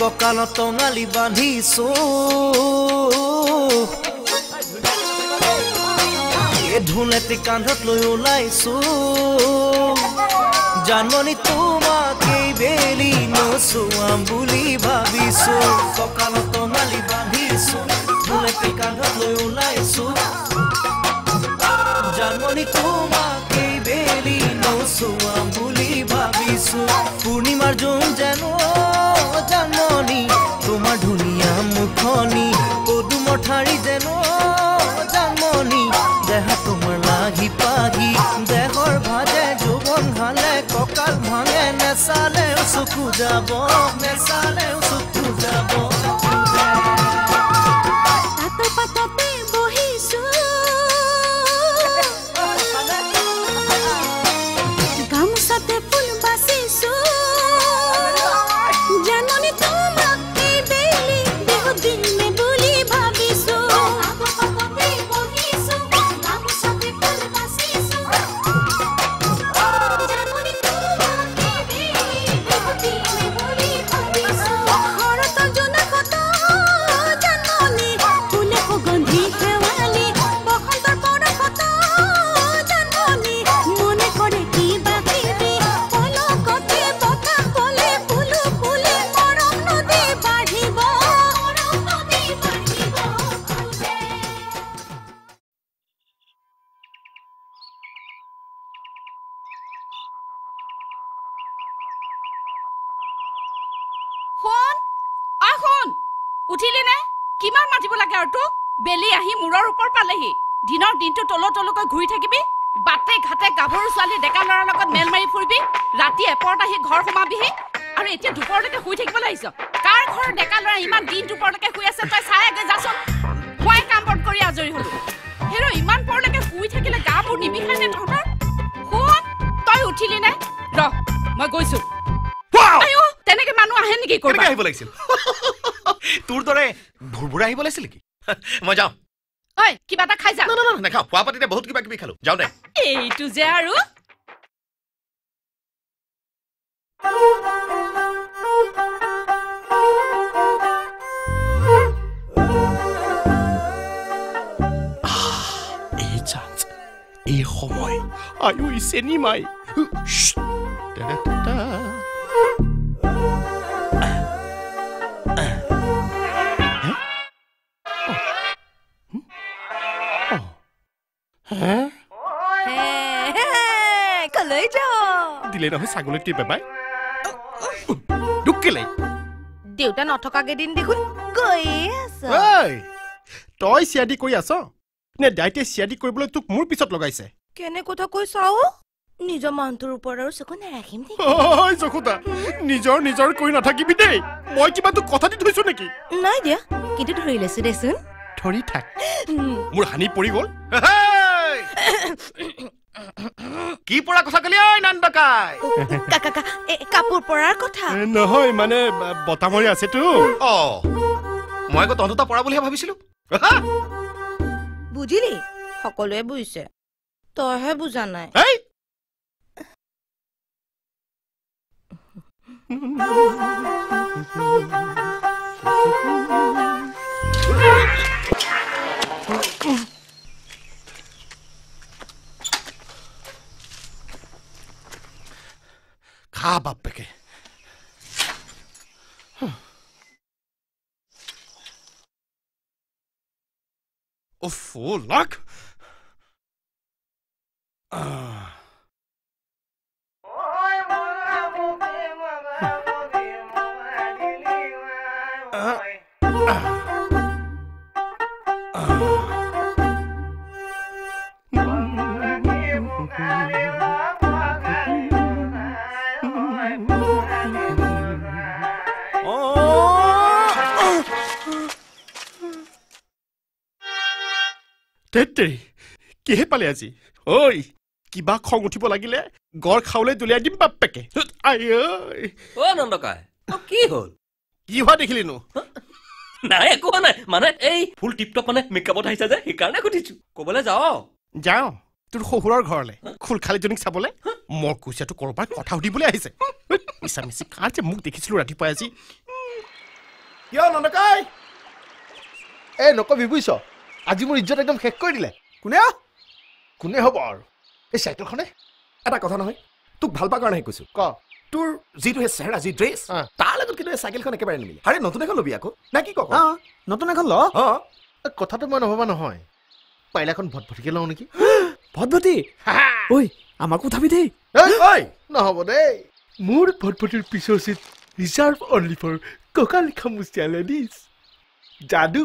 কঁকালত টঙালি বান্ধিছো এই ঢোলেটি কান্ধত লৈ ওলাইছো জানমণি তোমাক এই বেলি নচুৱাম বুলি ভাবিছো কঁকালত টঙালি বান্ধিছো ঢোলেটি কান্ধত লৈ ওলাইছো জানমণি তোমাক এই বেলি নচুৱাম বুলি ভাবিছো পূৰ্ণিমাৰ জোন যেন জানমণি তোমাৰ ধুনীয়া মুখনি পদুমৰ ঠাৰি যেন জানমণি দেহা তোমাৰ লাগি পাহি দেহৰ ভাজে যৌৱন হালে কঁকাল ভাঙে নেচালেও চকু যাব নেচালেও চকু যাব পাততে বহিছো গামোচাতে ফুল বাচিছো জানমণি তোমাক এই বেলি বিহু দিমে বুলি ভাবিছো পাততে বহিছো গামোচাতে ফুল বাচিছো জানমণি তোমাক এই বেলি বিহু দিমে বুলি ভাবিছো শৰতৰ জোনাকত জানমণি ফুলে সুগন্ধি শেৱালি বসন্তৰ পৰশত জানমণি মনে কৰে কিবা কিবি পলকতে বতাহ বলে ফুলো ফুলে মৰম নদী বাঢ়িব মৰম নদী বাঢ়িব ফুলে। শুন অ শুন, উঠিলি নে? কিমান মাতিব লাগে আৰু তোক? বেলি আহি মূৰৰ ওপৰ পালেহি, দিনৰ দিনটো তল তলকৈ ঘূৰি থাকিবি, বাটে ঘাটে গাভৰু ছোৱালী ডেকা ল'ৰাৰ লগত মেল মাৰি ফুৰিবি, ৰাতি এপৰত আহি ঘৰ সোমাবিহি, আৰু এতিয়া দুপৰলৈকে শুই থাকিবলৈ আহিছ। কাৰ ঘৰৰ ডেকা ল'ৰা ইমান দিন দুপৰলৈকে শুই আছে তই চাই আগে যাচোন। মই কাম বন কৰি আজৰি হলো, হেৰ ইমান পৰলৈকে শুই থাকিলে গা বোৰ নিবিষাই নে তহঁতৰ? শুন, তই উঠিলি নে? ৰ মই গৈছো। আইঅ, তেনেকে মানুহ আহে নেকি কেনেকে কৰবাত? আহিব লাগিছিল? তোৰ দৰে ভুৰভুৰাই আহিব লাগিছিল নেকি? মই যাওঁ। ঐ কিবা এটা খাই যা। না না না, নাখাওঁ, খোৱা পাতিতে বহুত কিবা কিবি খালো, যাওঁ দে। এইটো যে আৰু এই চান্স, এই সময়, আয়ো চেনিমাই। কলৈ যাওঁ? দিলে নহয় ছাগলীটি বেবাই দুখ কেলে? দেউতা নথকা কেইদিন দেখোন গৈয়ে আছ। ঐ, তই চিয়াদি কৰি আছ নে দাইতে চিয়াদি কৰিবলৈ তোক মোৰ পিছত লগাইছে? কেনে কথা কৈ চাও, নিজৰ মানুহটোৰ ওপৰত আৰু চকু নাৰাখিম নেকি? ঐ যশোদা, নিজৰ নিজৰ কৰি নাথাকিবি দেই। মই কিবা তোক কথা দি থৈছো নেকি? নাই দিয়া, কিন্তু ধৰি লৈছো দেচোন। ধৰি থাক, মোৰ হানি পৰি গ'ল। হেই! কি পৰা কথা কলি ঐ নন্দকাই? কাকা, কাপোৰ পৰাৰ কথা। নহয় মানে বতাহ মাৰি আছেতো। অ, মই আকৌ তহঁত দুটা পৰা বুলিহে ভাবিছিলো। বুজিলি? সকলোৱে বুজিছে, তইহে বুজা নাই। এই খা বাপেকে। উফ, লাক। ধেৎতেৰি, কিহে পালে আজি? ঐ কিবা খং উঠিব লাগিলে গড় খাবলৈ দলিয়াই দিম বাপেকে। আই ঐ। অ নন্দকাই, অ কি হ'ল? কি হোৱা দেখিলিনো? নাই একো হোৱা নাই, মানে এই ফুল টিপটপ মানে মেকআপত আহিছা যে সেইকাৰণে সুধিছো। ক'বলৈ যাওঁ? যাওঁ তোৰ শহুৰৰ ঘৰলে, খুলখালীজনীক চাবলৈ। মই কুচিয়াটো কৰবাৰ কথা সুধিবলৈ আহিছে। মিছা মিছি কাৰ যে মোক দেখিছিলো ৰাতিপুৱাই আজি। কিয় ননকাই? এই নকবি বুজিছ, আজি মোৰ ইজ্জত একদম শেষ কৰি দিলে। কোনে কোনে হ'ব আৰু এই চাইকেলখনে? এটা কথা নহয়, তোক ভাল পোৱাৰ কাৰণেহে কৈছোঁ। ক। তোৰ যিটো সেই চেহেৰা, যি ড্ৰেছ, তাৰ লগত কিন্তু এই চাইকেলখন একেবাৰে নিমিলে। আৰে নতুন এখন ল'বি আকৌ, নে কি ক? নতুন এখন ল। কথাটো মই নভবা নহয়, পাৰিলে এখন ভটভটিকে লওঁ নেকি? ভটভটি? ঐ আমাকো উঠাবি দেই। নহ'ব দেই, মোৰ ভটভটিৰ পিছৰ চিট ৰিজাৰ্ভ অনলি ফৰ কঁকাল খামুচীয়া লেডিজ। যাদু।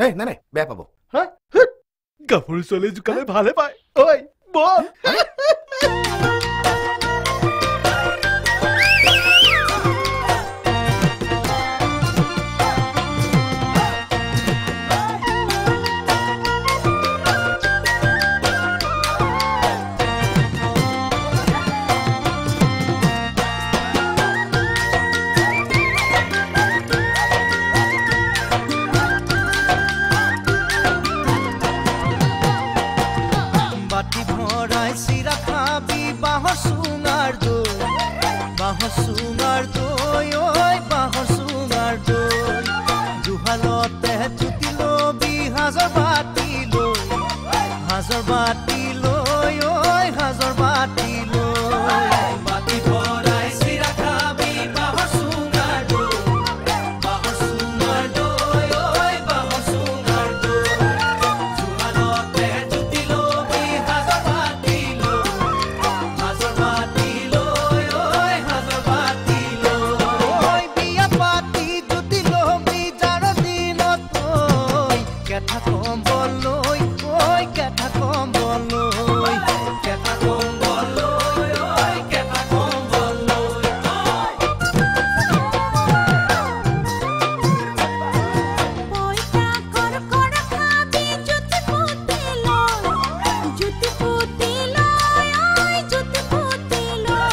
নাই নাই, বেয়া পাব। গাভৰু ছোৱালীয়ে জোকালে ভালে পায়। ঐ বল। চুঙাৰ দৈ, ঐ বাঁহৰ চুঙাৰ দৈ, জুহালতে জুতি লবি সাজৰ বাতি লৈ, সাজৰ বাতি লৈ, ঐ সাজৰ বাতি লৈ। বাতি ভৰাই চিৰা খাবি বাঁহৰ চুঙাৰ দৈ, বাঁহৰ চুঙাৰ দৈ, ঐ বাঁহৰ চুঙাৰ দৈ, জুহালতে জুতি লবি সাজৰ বাতি লৈ, সাজৰ বাতি লৈ, ঐ সাজৰ বাতি লৈ। বিয়া পাতি জুতি লবি জাৰৰ দিনত, ঐ কেঠা কম্বল লৈ, ঐ কেঠা কম্বল লৈ, কেঠা কম্বল লৈ, ঐ কেঠা কম্বল লৈ। পইতা কৰ কৰ খাবি জুতি পুতি লৈ, জুতি পুতি লৈ, ঐ জুতি পুতি লৈ।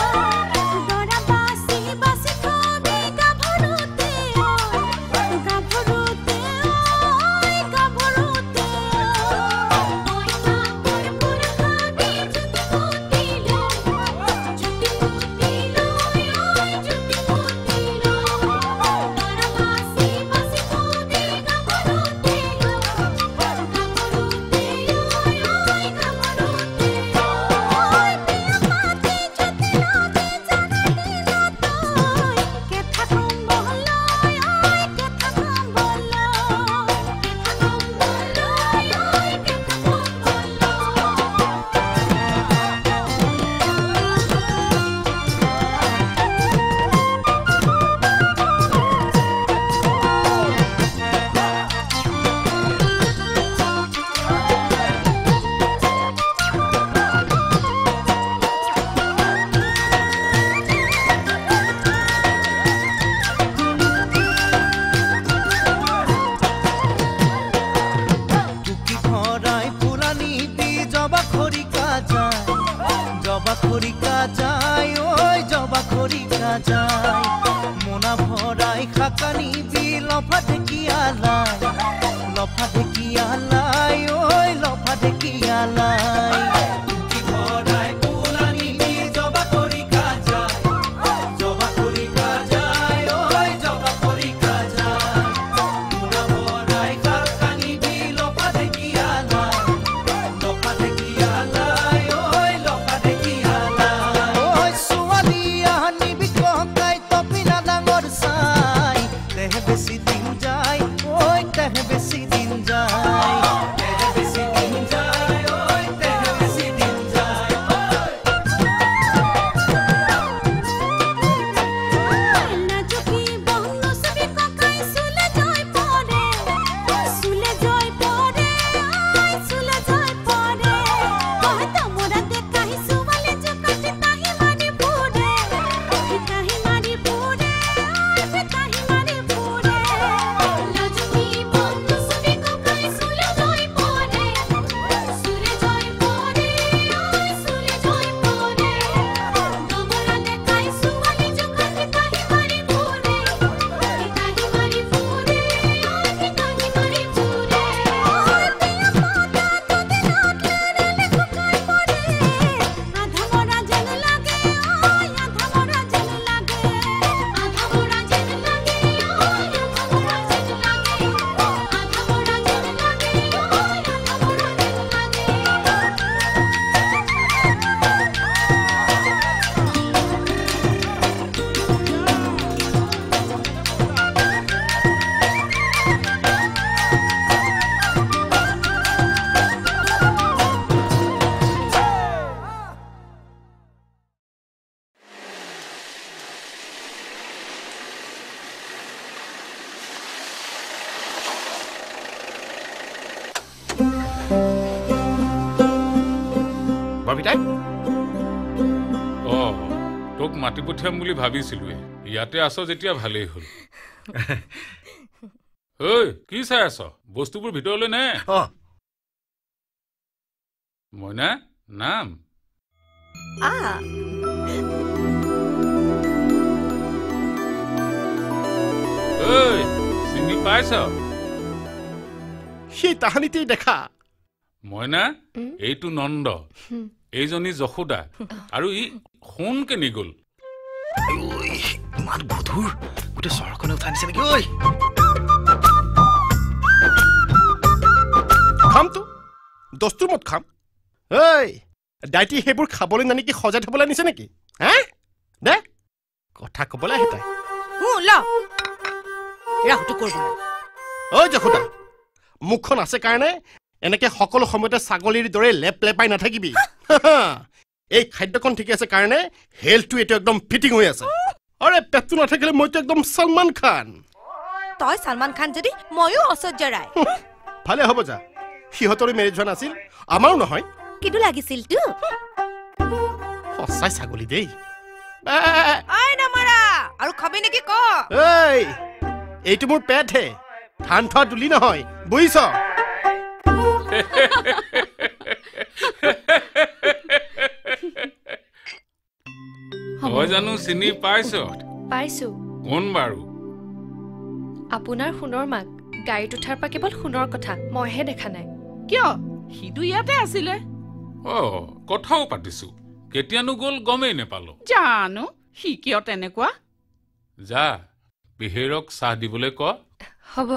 দৰা বাচি বাচি খাবি গাভৰুতে, ঐ গাভৰুতে, ঐ গাভৰুতে। পইতা কৰ কৰ খাবি জুতি পুতি লৈ, জুতি পুতি লৈ, ঐ জুতি পুতি লৈ। দৰা বাচি বাচি খাবি গাভৰুতে, গাভৰুতে, ঐ গাভৰুতে। ঐ বিয়া পাতি জুতি লবি জাৰৰ দিনত, ঐ কেঠা কম্বল লৈ, ঐ কেঠা কম্বল লৈ, কেঠা কম্বল লৈ, ঐ কেঠা কম্বল লৈ। টুকি ভৰাই ফুলানি দি জবা খৰিকা যায়, জবা খৰিকা যায়, ঐ জবা খৰিকা যায়। মোনা ভৰাই শাকানি বি লফা ঢেকীয়া লাই, লফা ঢেকীয়া লাই, ঐ লফা ঢেকীয়া লাই। টুকি ভৰাই ফুলানি দি জবা খৰিকা যায়, জবা খৰিকা যায়, ঐ জবা খৰিকা যায়। মোনা ভৰাই শাকানি দি লফা ঢেকীয়া লাই, লফা ঢেকীয়া লাই, ঐ লফা ঢেকীয়া লাই। ঐ ছোৱালী আনিবি ককাই তপিনা ডাঙৰ চাই, তেহে বেছি দিন যায়, ঐ তেহে বেছি দিন যায়। মাতি পঠিয়াম বুলি ভাবিছিলোৱে, ইয়াতে আছ যেতিয়া ভালেই হ'ল। ঐ, কি চাই আছ? বস্তুবোৰ ভিতৰলৈ নে। মইনা, নাম। ঐ, চিনি পাইছ? সেই তাহানিতেই দেখা। মইনা, এইটো নন্দ, এইজনী যশোদা, আৰু ই সোণ কেনি গ'ল? ইমান গধুৰ, গোটেই চহৰখনে উঠাই নিছে নেকি? ঐ, খামতো দস্তুৰ মত খাম। ঐ দাইটি, সেইবোৰ খাবলৈ নানি কি সজাই থবলৈ আনিছে নেকি? হে দে, কথা ক'বলৈ আহে তাই। ঐ যশোদা, মুখখন আছে কাৰণে এনেকে সকলো সময়তে ছাগলীৰ দৰে লেপ লেপাই নাথাকিবি। এই খাদ্যকণ ঠিকে আছে কাৰণে হেল্থটো এইটো একদম ফিটিং হৈ আছে। আৰে পেটটো নাথাকিলে মইতো একদম ছলমান খান। তই ছলমান খান যদি ময়ো ঐশ্বৰ্য ৰায়। ভালে হ'ব যা, সিহঁতৰো মেৰেজ হোৱা নাছিল, আমাৰো নহয়, কিন্তু লাগিছিল তো। সঁচাই ছাগলী দেই। আৰু খাবি নেকি ক? এই এইটো মোৰ পেটহে, ধান থোৱা দুলি নহয়, বুজিছ? তই জানো চিনি পাইছ? পাইছো। কোন বাৰু? আপোনাৰ সোণৰ মাক। গাড়ীত উঠাৰ পৰা কেৱল সোণৰ কথা, মইহে দেখা নাই। কিয়, সিটো ইয়াতে আছিলে। অ, কথাও পাতিছো, কেতিয়ানো গ'ল গমেই নেপালো। জানো সি কিয় তেনেকুৱা। যা, পেহীৰক চাহ দিবলৈ ক। হ'ব।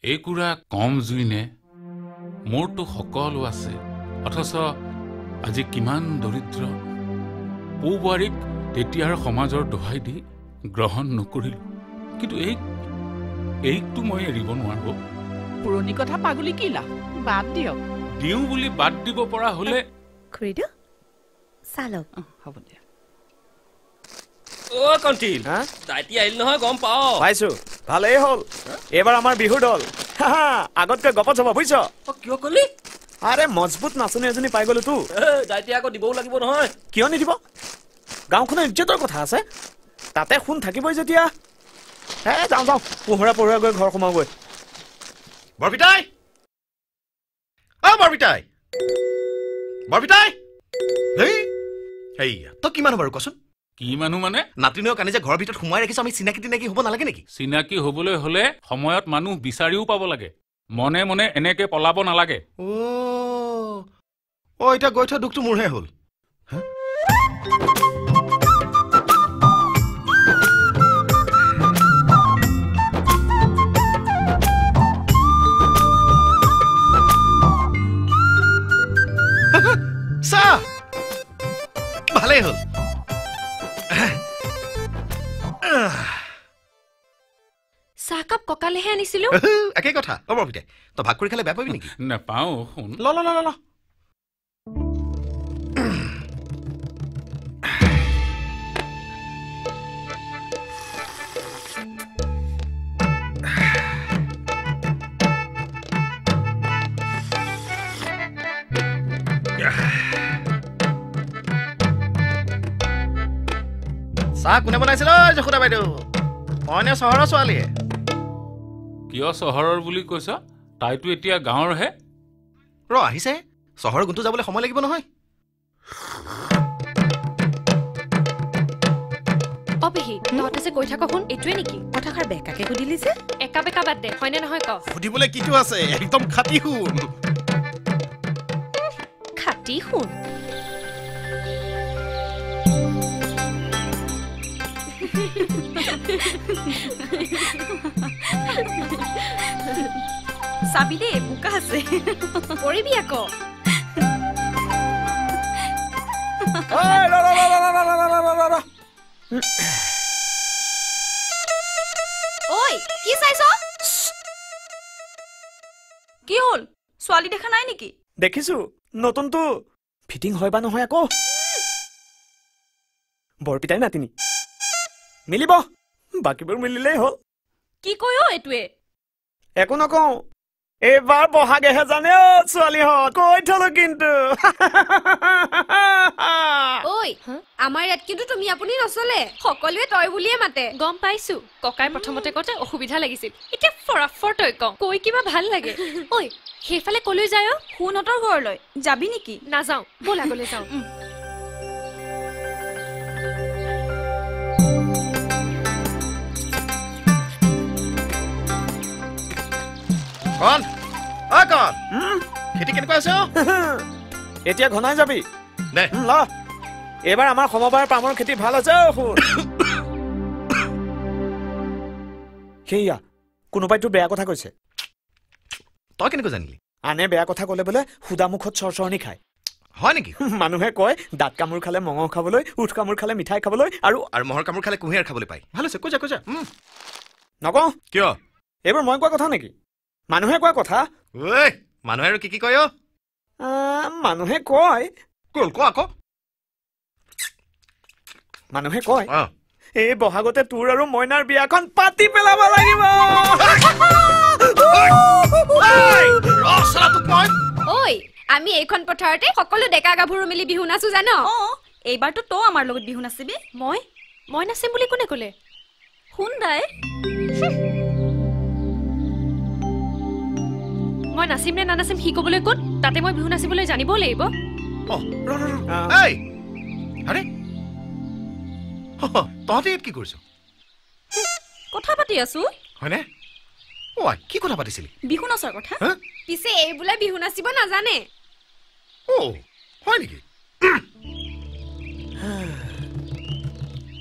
এইকুৰা কম জুই নে? মোৰতো সকলো আছে, অথচ আজি কিমান দৰিদ্ৰ। পো বোৱাৰীক তেতিয়াৰ সমাজৰ দোহাই দি গ্ৰহণ নকৰিলো, কিন্তু এইকতো মই এৰিব নোৱাৰো। পুৰণি কথা পাগলি কি লাভ, বাদ দিয়ক। দিওঁ বুলি বাদ দিব পৰা হলে। খুৰীদেউ চালক। হ'ব দিয়া। অ কণ্টিল, দাইটি আহিল নহয়, গম পাওঁ। পাইছো, ভালেই হ'ল। এইবাৰ আমাৰ বিহুৰ দল আগতকৈ গপত হ'ব, বুজিছ? কিয় কলি? আৰে মজবুত নাচনী এজনী পাই গলো তো। দাইটি আকৌ দিবও লাগিব নহয়। কিয় নিদিব? গাঁওখনৰ ইজ্জতৰ কথা আছে, তাতে সোণ থাকিবই যেতিয়া। হে যাওঁ যাওঁ, পোহৰা পোহৰা গৈ ঘৰ সোমাওগৈ। বৰপিতাই, অ বৰপিতাই, বৰপিতাই, হেই তই কি মানুহ বাৰু কচোন? কি মানুহ মানে? নাতিনীয়ক আনি যে ঘৰৰ ভিতৰত সোমাই ৰাখিছ, আমি চিনাকি তিনাকি হ'ব নালাগে নেকি? চিনাকি হ'বলৈ হ'লে সময়ত মানুহ বিচাৰিও পাব লাগে, মনে মনে এনেকে পলাব নালাগে। অ অ, এতিয়া গৈ থোৱা দুখটো মোৰহে হ'ল। চা, ভালেই হ'ল। চাহকাপ ককালেহে আনিছিলো। একেই কথা। অ বৰপিতাই, তই ভাগ কৰি খালে বেয়া পাবি নেকি? নাপাওঁ। শুন, ল ল ল ল। চাহ কোনে বনাইছিল যশোদা বাইদেউ? অইনে চহৰৰ ছোৱালীয়ে। কিয় চহৰৰ বুলি কৈছ? তাইতো এতিয়া গাঁৱৰহে। ৰ আহিছে, চহৰৰ গুণটো যাবলৈ সময় লাগিব নহয়। অ পেহী, তহঁতে যে কৈ থাক শুন, এইটোৱে নেকি? কথাষাৰ বেকাকে সুধিলি যে। একা বেকা বাদ দে, হয়নে নহয় ক? সুধিবলৈ কিটো আছে, একদম খাটি সোণ। খাটি সোণ। চাবি দেই, বোকা আছে, পৰিবি আকৌ। ঐ কি চাইছ? কি হ'ল, ছোৱালী দেখা নাই নেকি? দেখিছো, নতুনটো ফিটিং হয় বা নহয় আকৌ। বৰপিতাই নাতিনী মিলিব, বাকীবোৰ মিলিলেই হ'ল। কি কয় অ এইটোৱে? একো নকওঁ, এইবাৰ বহাগেহে জানে অ ছোৱালীহঁত, কৈ থলো কিন্তু। ঐ, আমাৰ ইয়াত কিন্তু তুমি আপুনি নচলে, সকলোৱে তই বুলিয়ে মাতে। গম পাইছো, ককাই প্ৰথমতে কওঁতে অসুবিধা লাগিছিল, এতিয়া ফৰাফৰ তই কওঁ, কৈ কিবা ভাল লাগে। ঐ, সেইফালে কলৈ যায় অ? সোণহঁতৰ ঘৰলৈ যাবি নেকি? নাযাওঁ, ব'ল আগলৈ যাওঁ। কণ, অ কণ, খেতি কেনেকুৱা আছে অ? এতিয়া ঘনাই যাবি দে। ল, এইবাৰ আমাৰ সমবায়ৰ পামৰ খেতি ভাল হৈছে অ সোণ। সেইয়া কোনোবাই তোৰ বেয়া কথা কৈছে। তই কেনেকৈ জানিলি? আনে বেয়া কথা ক'লে বোলে সুদা মুখত চৰচৰণি খায়। হয় নেকি? মানুহে কয় দাঁত কামোৰ খালে মঙহ খাবলৈ, উঠ কামোৰ খালে মিঠাই খাবলৈ, আৰু আৰু মহৰ কামোৰ খালে কুঁহিয়াৰ খাবলৈ পায়। ভাল হৈছে, কৈ যা কৈ যা। নকওঁ। কিয়? এইবোৰ মই কোৱা কথা নেকি? মানুহে কোৱা কথা। ঐ, মানুহে আৰু কি কি কয় অ? মানুহে কয়। কোন ক আকৌ? মানুহে কয় এই বহাগতে তোৰ আৰু মইনাৰ বিয়াখন পাতি পেলাব লাগিব। ঐ, আমি এইখন পথাৰতে সকলো ডেকা গাভৰু মিলি বিহু নাচো জান? অ, এইবাৰতো তই আমাৰ লগত বিহু নাচিবি। মই মই নাচিম বুলি কোনে ক'লে? শুন দাই। মই নাচিম নে নানাচিম সি ক'বলৈ কোন? তাতে মই বিহু নাচিবলৈ জানিবও লাগিব। আৰে তহঁতে ইয়াত কি কৰিছ? কথা পাতি আছো। হয়নে? অ, কি কথা পাতিছিলি? বিহু নাচাৰ কথা। পিছে এই বোলে বিহু নাচিব নাজানে। অ হয় নেকি?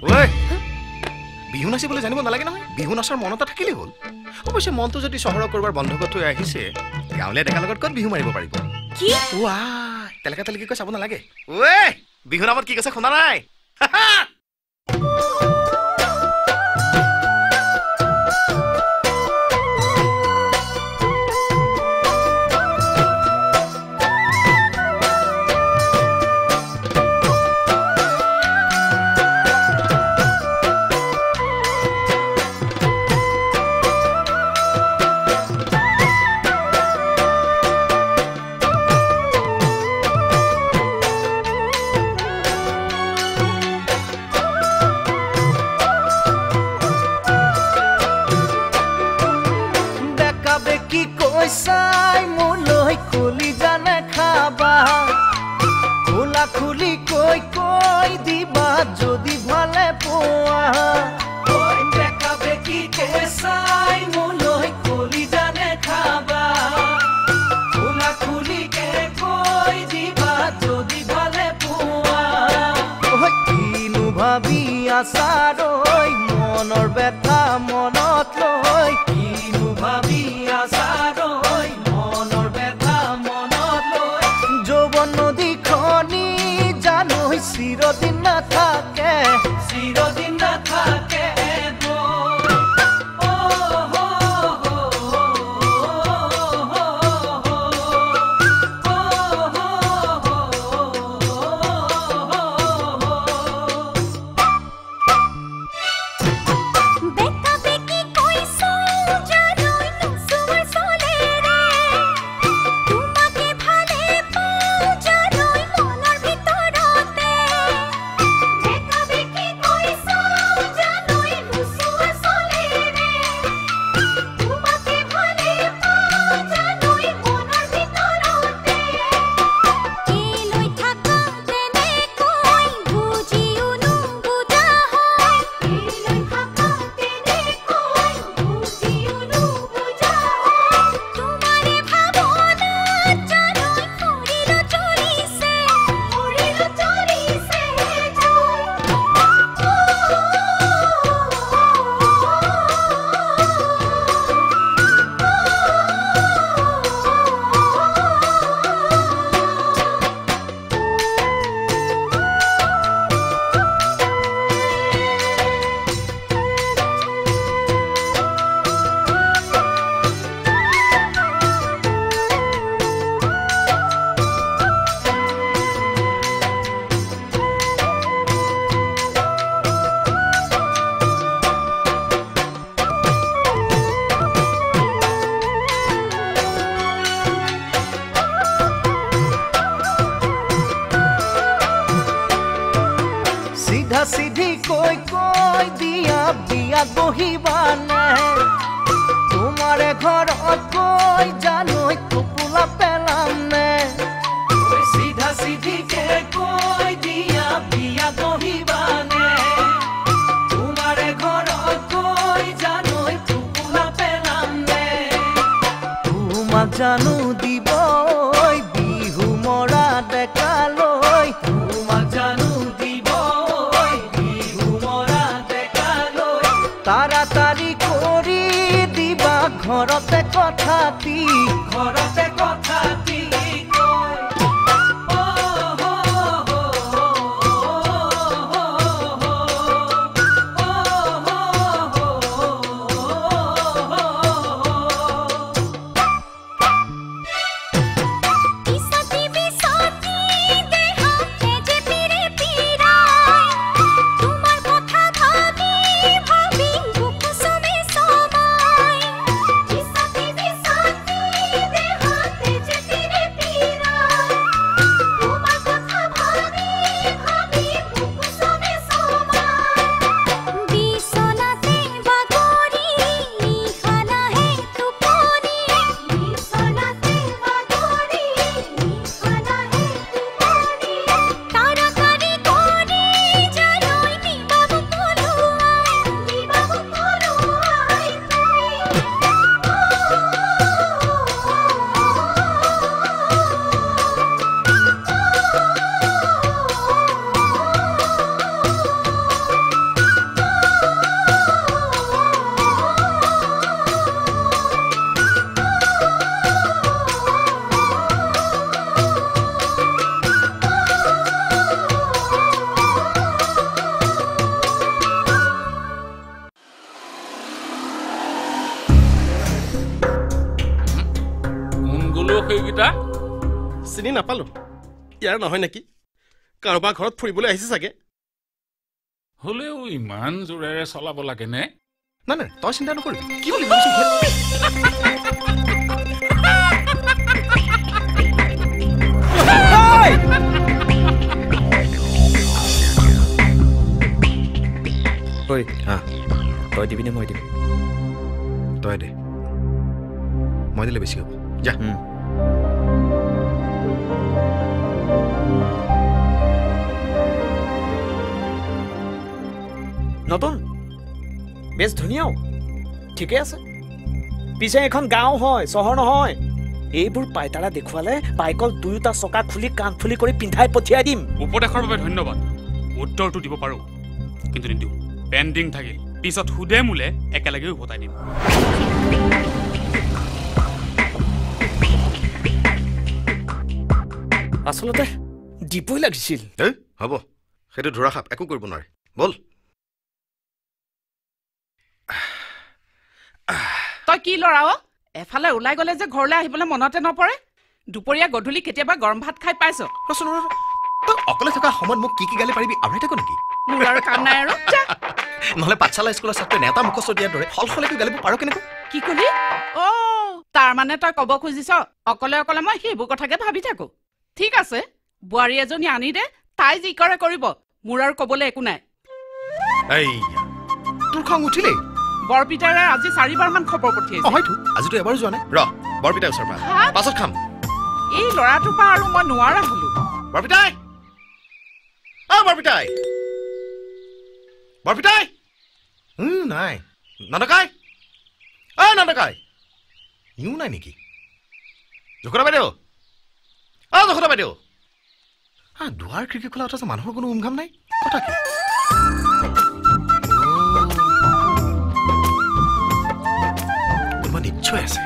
ঐ, বিহু নাচিবলৈ জানিব নালাগে নহয়, বিহু নাচাৰ মন এটা থাকিলেই হ'ল। অৱশ্যে মনটো যদি চহৰৰ ক'ৰবাৰ বন্ধকত থৈ আহিছে, গাঁৱলীয়া ডেকাৰ লগত ক'ত বিহু মাৰিব পাৰিব? কি তেলেকা তেলেকি কৈ চাব নালাগে। ঐ, বিহু নামত কি কৈছে শুনা নাই? চাই মোলৈ কলিজা নাখাবা, খোলা খুলি কৈ কৈ দিবা যদি ভালে পোৱা। বেকা বেকি কৈ চাই মোলৈ কলিজা নাখাবা, খোলা খুলি কৈ দিবা যদি ভালে পোৱা। কিনো ভাবি আছা ৰৈ মনৰ ব্যথা মনত লৈ, কিনো ভাবি আছা ৰৈ মনৰ ব্যথা মনত লৈ। যৌৱন নদীখনি জানো চিৰদিন নাথাকে, চিৰদিন নাথাকে। বেকা বেকি কৈছো জানো। চিধা চিধি কৈ কৈ দিয়া বিয়া বহিবানে তোমাৰে ঘৰত কৈ জানো টোপোলা পেলামনে চিধা চিধিকে কৈ দিয়া বিয়া বহিবানে তোমাৰে ঘৰত কৈ জানো টোপোলা পেলামনে তোমাক জানো দিব বিহু মৰা ডেকালৈ তোমাক জানো দিব বিহু মৰা ডেকালৈ তাড়াতাড়ি কৰি দিবা ঘৰতে কথাটি ঘৰতে কথাটি চিনি নাপালো ইয়াৰ নহয় নেকি কাৰোবাৰ ঘৰত ফুৰিবলৈ আহিছে চাগে হ'লেও ইমান জোৰেৰে চলাব লাগে নে নাই নাই তই চিন্তা নকৰিবি কি বুলি ভাবিছ ঐ তই দিবি নে মই দিম তই দে মই দিলে বেছি হ'ব যা নতুন বেছ ধুনীয়াও ঠিকে আছে পিছে এখন গাঁও হয় চহৰ নহয় এইবোৰ পাইতাৰা দেখুৱালে বাইকত দুয়োটা চকা খুলি কাণফুলি কৰি পিন্ধাই পঠিয়াই দিম উপদেশৰ বাবে ধন্যবাদ উত্তৰটো দিব পাৰোঁ কিন্তু নিদিওঁ পেণ্ডিং থাকিল পিছত সুদে মোলে একেলগে উভতাই দিম আচলতে দিবই লাগিছিল হ'ব সেইটো ধৰা সাপ একো কৰিব নোৱাৰে ব'ল তই কি ল'ৰা অ এফালে ওলাই গ'লে যে ঘৰলৈ আহিবলৈ মনতে নপৰে দুপৰীয়া গধূলি কেতিয়াবা গৰম ভাত খাই পাইছ তই অকলে থকা সময়ত মোক কি কি গালি পাৰিবি আওৰাই থাক নেকি মোৰ আৰু কাম নাই আৰু নহ'লে পাঠশালা স্কুলৰ ছাত্ৰই নেতা মুখস্থ দিয়াৰ দৰে সলসলেকৈ গালিব পাৰ কেনেকৈ কি কলি অ তাৰ মানে তই ক'ব খুজিছ অকলে অকলে মই সেইবোৰ কথাকে ভাবি থাকো ঠিক আছে বোৱাৰী এজনী আনি দে তাই যি কৰে কৰিব মোৰ আৰু ক'বলৈ একো নাই এইয়া তোৰ খং উঠিলেই বৰপিতাৰে আজি চাৰিবাৰমান খবৰ পঠিয়াইছে হয়তো আজিতো এবাৰো যোৱা নাই ৰ বৰপিতাৰ ওচৰৰ পৰা পাছত খাম এই ল'ৰাটোৰ পৰা আৰু মই নোৱাৰা হলো বৰপিতাই অ বৰপিতাই বৰপিতাই নাই নন্দকাই অ নন্দকাই ইও নাই নেকি যশোদা বাইদেউ অ যশোদা বাইদেউ দুৱাৰ খিৰিকী খোলা অথচ মানুহৰ কোনো উমঘাম নাই কথা কি কোনোবা নিশ্চয় আছে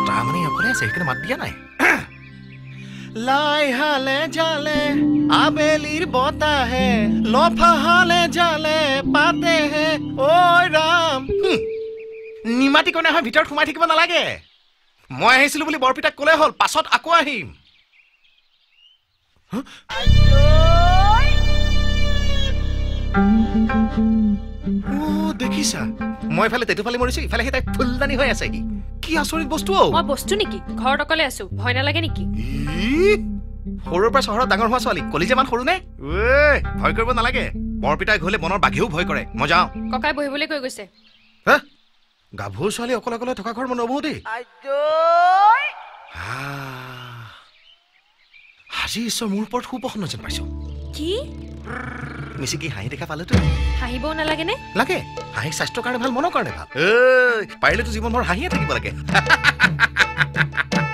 তাৰমানে অকলে আছে সেইকাৰণে মাত দিয়া নাই লাই হালে জালে আবেলিৰ বতাহে লফা হালে জালে পাতেহে ঐ ৰাম নিমাতি কণে হয় ভিতৰত সোমাই থাকিব নালাগে মই আহিছিলো বুলি বৰপিতাক ক'লে হ'ল পাছত আকৌ আহিম দেখিছা মই ইফালে তেতুফালে মৰিছো ইফালে সেই তাই ফুলদানি হৈ আছে কি আচৰিত বস্তু অ মই বস্তু নেকি ঘৰত অকলে আছো ভয় নালাগে নেকি সৰুৰ পৰা চহৰত ডাঙৰ হোৱা ছোৱালী, কলিজা মান সৰু নে? ঐ, ভয় কৰিব নালাগে, বৰপিতাই ঘৰলে বনৰ বাঘেও ভয় কৰে। মই যাওঁ। ককাই বহিবলৈ কৈ গৈছে। হা, গাভৰু ছোৱালী অকলে অকলে থকা ঘৰ মই নবহো দেই। আজি ঈশ্বৰ মোৰ ওপৰত সুপ্ৰসন্ন যেন পাইছো। কি মিচিকি হাঁহি দেখা পালেতো? হাঁহিবও নালাগেনে? লাগে, হাঁহি স্বাস্থ্যৰ কাৰণে ভাল, মনৰ কাৰণে ভাল। পাৰিলেতো জীৱনভৰ হাঁহিয়ে থাকিব লাগে।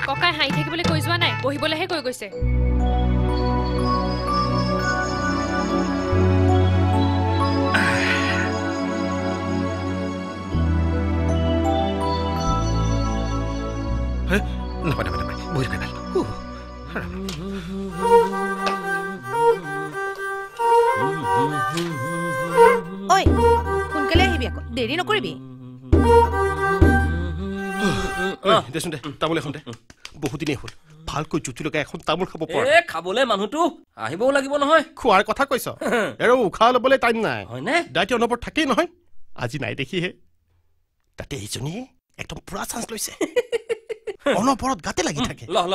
ককাই হাঁহি থাকিবলৈ কৈ যোৱা নাই, বহিবলৈহে কৈ গৈছে। নাপায় নাপায় নাপায়, বহি থাকাই ভাল। ঐ, সোনকালে আহিবি আকৌ, দেৰি নকৰিবি। দেচোন দে, তামোল এখন দে। বহুদিনেই হ'ল ভালকৈ জুতি লগাই এখন তামোল খাব পৰা। এ খাবলে মানুহটো আহিবও লাগিব নহয়। খোৱাৰ কথা কৈছ, আৰু উশাহ ল'বলৈ টাইম নাই। হয়নে? দায়িত্ব অনবৰত থাকেই নহয়, আজি নাই দেখিহে। তাতে এইজনীয়ে একদম পুৰা চান্স লৈছে, অনবৰত গাতে লাগি থাকে। ল ল,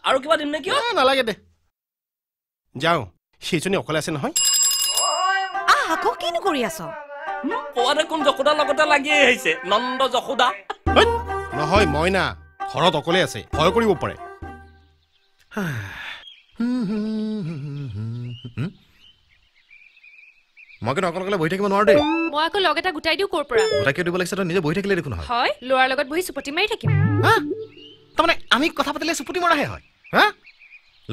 আৰু কিবা দিম নে? কিয় নালাগে দে, যাওঁ। সেইজনী অকলে আছে নহয়। আহ, আকৌ কিনো কৰি আছ? কোৱা কোন যশোদাৰ লগতে লাগি আহিছে? নন্দ যশোদা নহয়, মইনা ঘৰত অকলে আছে, ভয় কৰিব পাৰে। মই কিন্তু অকলে অকলে বহি থাকিব নোৱাৰো দেই। মই আকৌ লগ এটা গোটাই দিওঁ। ক'ৰ পৰা গোটাই কিয় দিব লাগিছে? তই নিজে বহি থাকিলে দেখোন নহয়। হয়, ল'ৰাৰ লগত বহি চুপতি মাৰি থাকিম। তাৰমানে আমি কথা পাতিলে চুপতি মৰাহে হয়? হা,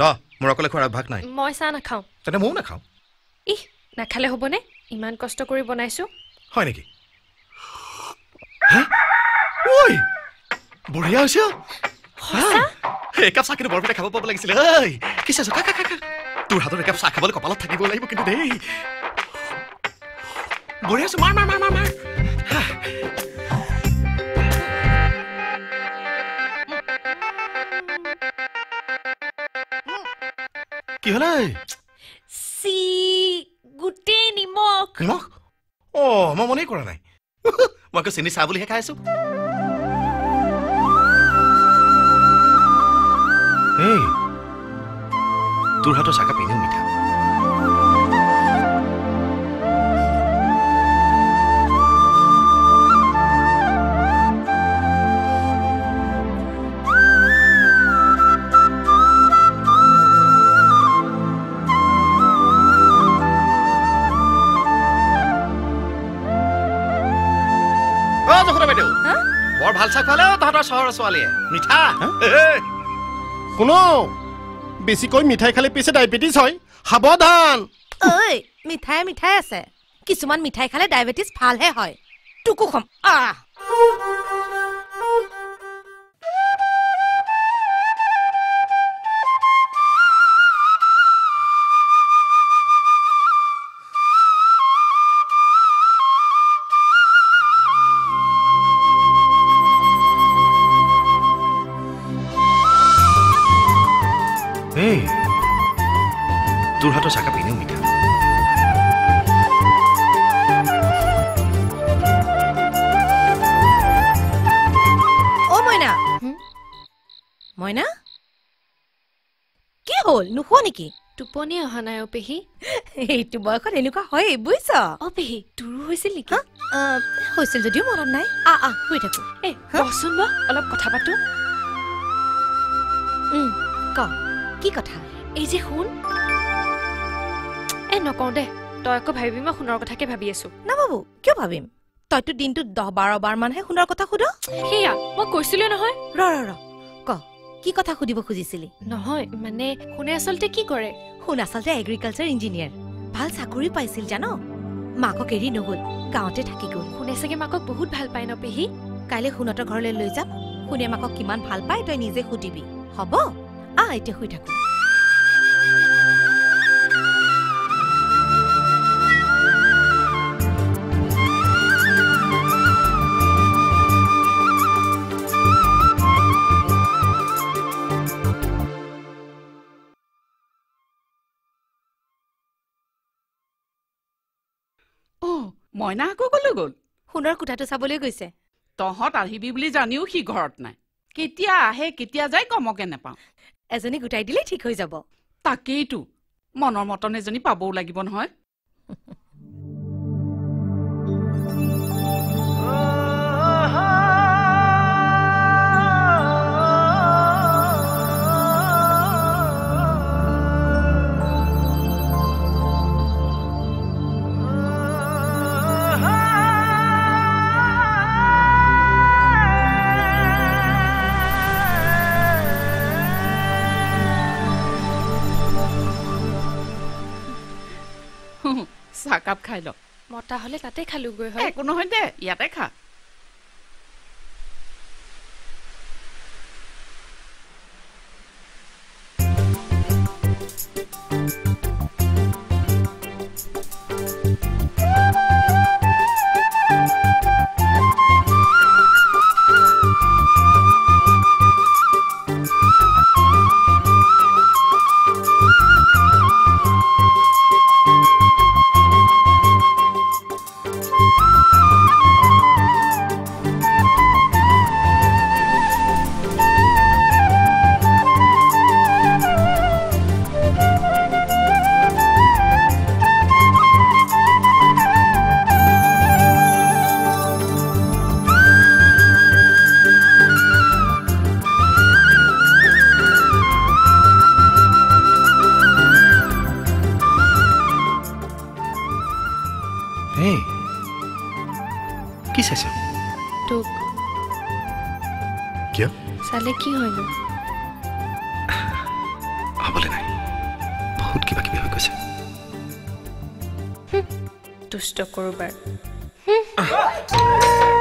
ল, মোৰ অকলে খোৱাৰ অভ্যাস নাই। মই চাহ নাখাওঁ। তেন্তে ময়ো নাখাওঁ। ইহ, নাখালে হ'বনে? ইমান কষ্ট কৰি বনাইছো। হয় নেকি? ঐ, বঢ়িয়া হৈছে। একাপ চাহ কিন্তু বৰপিঠা খাব পাব লাগিছিলে। ঐ, কি চাইছ? খা খা খা। তোৰ হাতত একাপ চাহ খাবলৈ কপালত থাকিব লাগিব কিন্তু দেই। বঢ়িয়া হৈছে, মাৰ মাৰ মাৰ মাৰ মাৰ। কি হ'ল? চি, গোটেই নিমখ। নিমখ? অ, মই মনেই কৰা নাই। মই আকৌ চেনি চাহ বুলিহে খাই আছো। এই, তোৰ হাতৰ চাহকাপ এনেও মিঠা। বৰ ভাল চাহ খোৱালে তহঁতৰ চহৰৰ ছোৱালীয়ে, মিঠা। শুন, বেছিকৈ মিঠাই খালে পিছে ডায়েবেটিছ হয়, সাৱধান। ঐ, মিঠাই মিঠাই আছে, কিছুমান মিঠাই খালে ডায়েবেটিছ ভালহে হয়। তোকো খম। আহ, তোৰ হাতৰ চাহকাপ এনেও মিঠা। অ মইনা, মইনা, কি হ'ল, নোখোৱা নেকি? টোপনি অহা নাই অ পেহী। এইটো বয়সত এনেকুৱা হয় বুজিছ। অ পেহী, তোৰো হৈছিল নেকি? হৈছিল যদিও মনত নাই। আহ আহ, শুই থাকো। এ বহচোন বহ, অলপ কথা পাতো। ক, কি কথা? এই যে শুন। এ নকওঁ দে, তই আকৌ ভাবিবি মই সোণৰ কথাকে ভাবি আছো। নাভাবো, কিয় ভাবিম? তইতো দিনটোত 10-12 বাৰ মানহে সোণৰ কথা সোধ। সেয়া মই কৈছিলো নহয়। ৰ ৰ ৰ, ক, কি কথা সুধিব খুজিছিলি? নহয় মানে, সোণে আচলতে কি কৰে? সোণ আচলতে এগ্ৰিকালচাৰ ইঞ্জিনিয়াৰ, ভাল চাকৰি পাইছিল জান। মাকক এৰি নগ'ল, গাঁৱতে থাকি গ'ল। সোণে চাগে মাকক বহুত ভাল পায় ন পেহী? কাইলৈ সোণহঁতৰ ঘৰলৈ লৈ যাম, সোণে মাকক কিমান ভাল পায় তই নিজে সুধিবি, হ'ব? আহ, এতিয়া শুই থাকো। মইনা আকৌ কলৈ গ'ল? সোণৰ কোঠাটো চাবলৈ গৈছে। তহঁত আহিবি বুলি জানিও সি ঘৰত নাই, কেতিয়া আহে কেতিয়া যায় গমকে নাপাওঁ। এজনী গোটাই দিলেই ঠিক হৈ যাব। তাকেইতো, মনৰ মতন এজনী পাবও লাগিব নহয়। চাহকাপ খাই ল। মতা হ'লে তাতে খালোগৈ হয়। একো নহয় দে, ইয়াতে খা। কি চাইছ? তোক। কিয়? চালে কি হয়নো? হ'বলৈ নাই, বহুত কিবা কিবি হৈ গৈছে। দুষ্ট কৰোবাৰ। Thank you.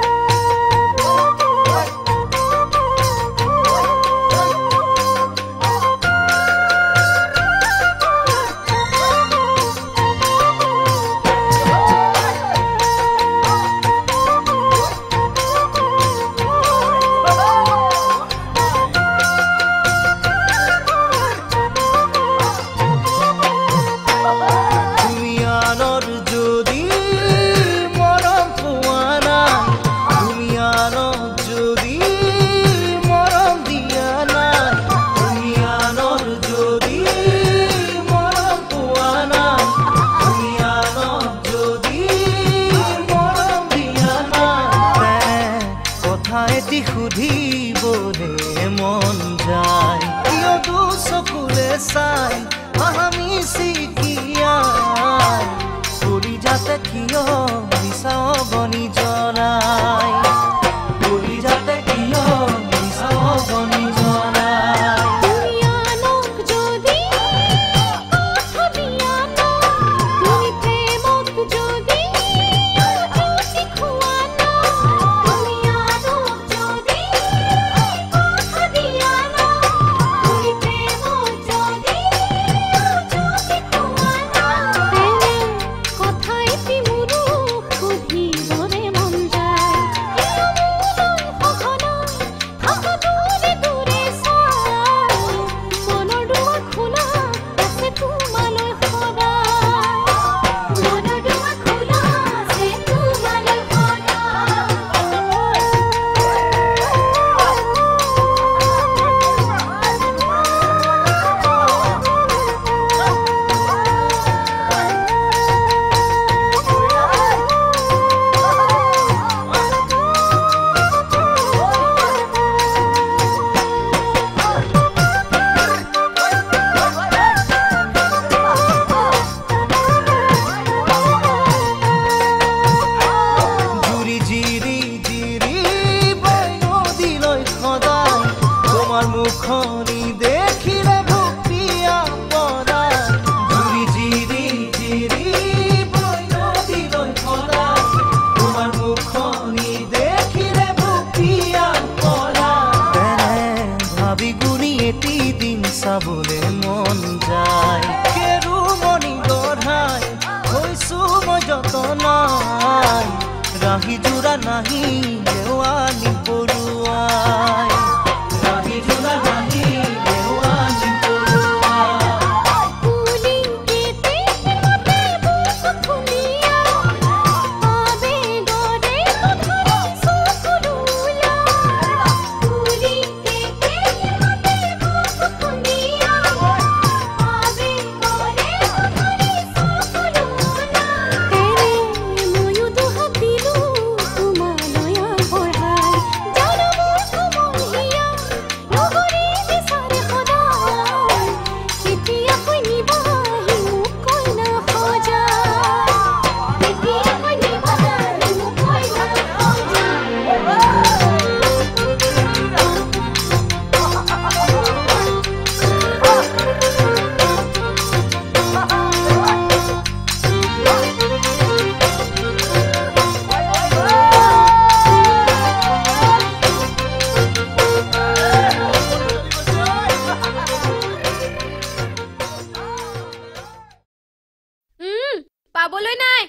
পাবলৈ নাই,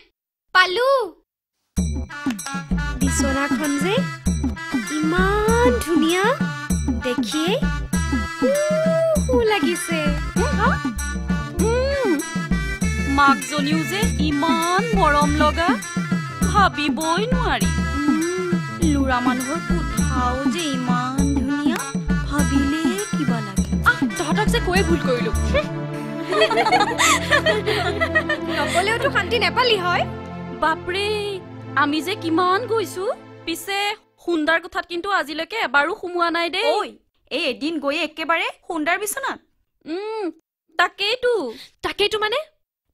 পালো। বিচনাখন যে ইমান ধুনীয়া, দেখিয়ে লাগিছে। মাকজনীও যে ইমান মৰম লগা, ভাবিবই নোৱাৰি। ল'ৰা মানুহৰ কোঠাও যে ইমান ধুনীয়া, ভাবিলে কিবা লাগে। আহ, তহঁতক যে কৈয়ে ভুল কৰিলো। নকলেওতো শান্তি নেপালি হয়। বাপৰে, আমি যে কিমান গৈছো, পিছে সুন্দৰ কোঠাত কিন্তু আজিলৈকে এবাৰো সোমোৱা নাই দেই। ঐ, এই এদিন গৈয়ে একেবাৰে সুন্দৰ বিচনাত? তাকেইতো। তাকেইতো মানে?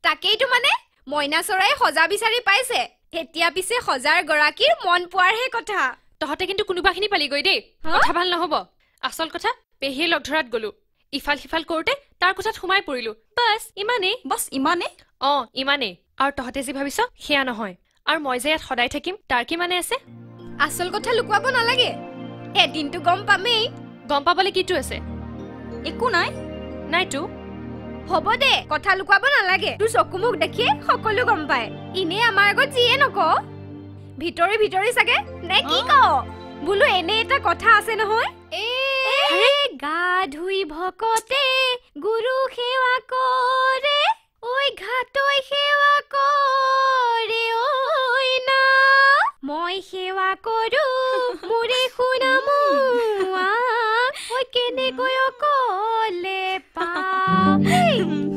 তাকেইতো মানে মইনা চৰাই সজা বিচাৰি পাইছে। এতিয়া পিছে সজাৰ গৰাকীৰ মন পোৱাৰহে কথা। তহঁতে কিন্তু কোনোবাখিনি পালিগৈ দেই, কথা ভাল নহ'ব। আচল কথা পেহীয়ে লগ ধৰাত গলো, ইফাল সিফাল কৰোঁতে তাৰ কোঠাত সোমাই পৰিলো। বাছ ইমানেই। বাছ ইমানেই? অ ইমানেই। আৰু তহঁতে যি ভাবিছ সেয়া নহয়। আৰু মই যে ইয়াত সদায় থাকিম তাৰ কি মানে আছে? আচল কথা লুকুৱাব নালাগে, এদিনটো গম পামেই। গম পাবলৈ কিটো আছে? একো নাই। নাইতো। হ'ব দে, কথা লুকুৱাব নালাগে। তোৰ চকু মুখ দেখিয়ে সকলো গম পায়। এনেই আমাৰ আগত যিয়ে নক, ভিতৰি ভিতৰি চাগে নে কি ক? বোলো এনে এটা কথা আছে নহয়, এ গা ধুই ভকতে গুৰু সেৱা কৰে, ঐ ঘাটৈ সেৱা কৰে, ঐ না মই সেৱা কৰো মোৰে শুনামুৱা, ঐ কেনেকৈ অকলে পাম।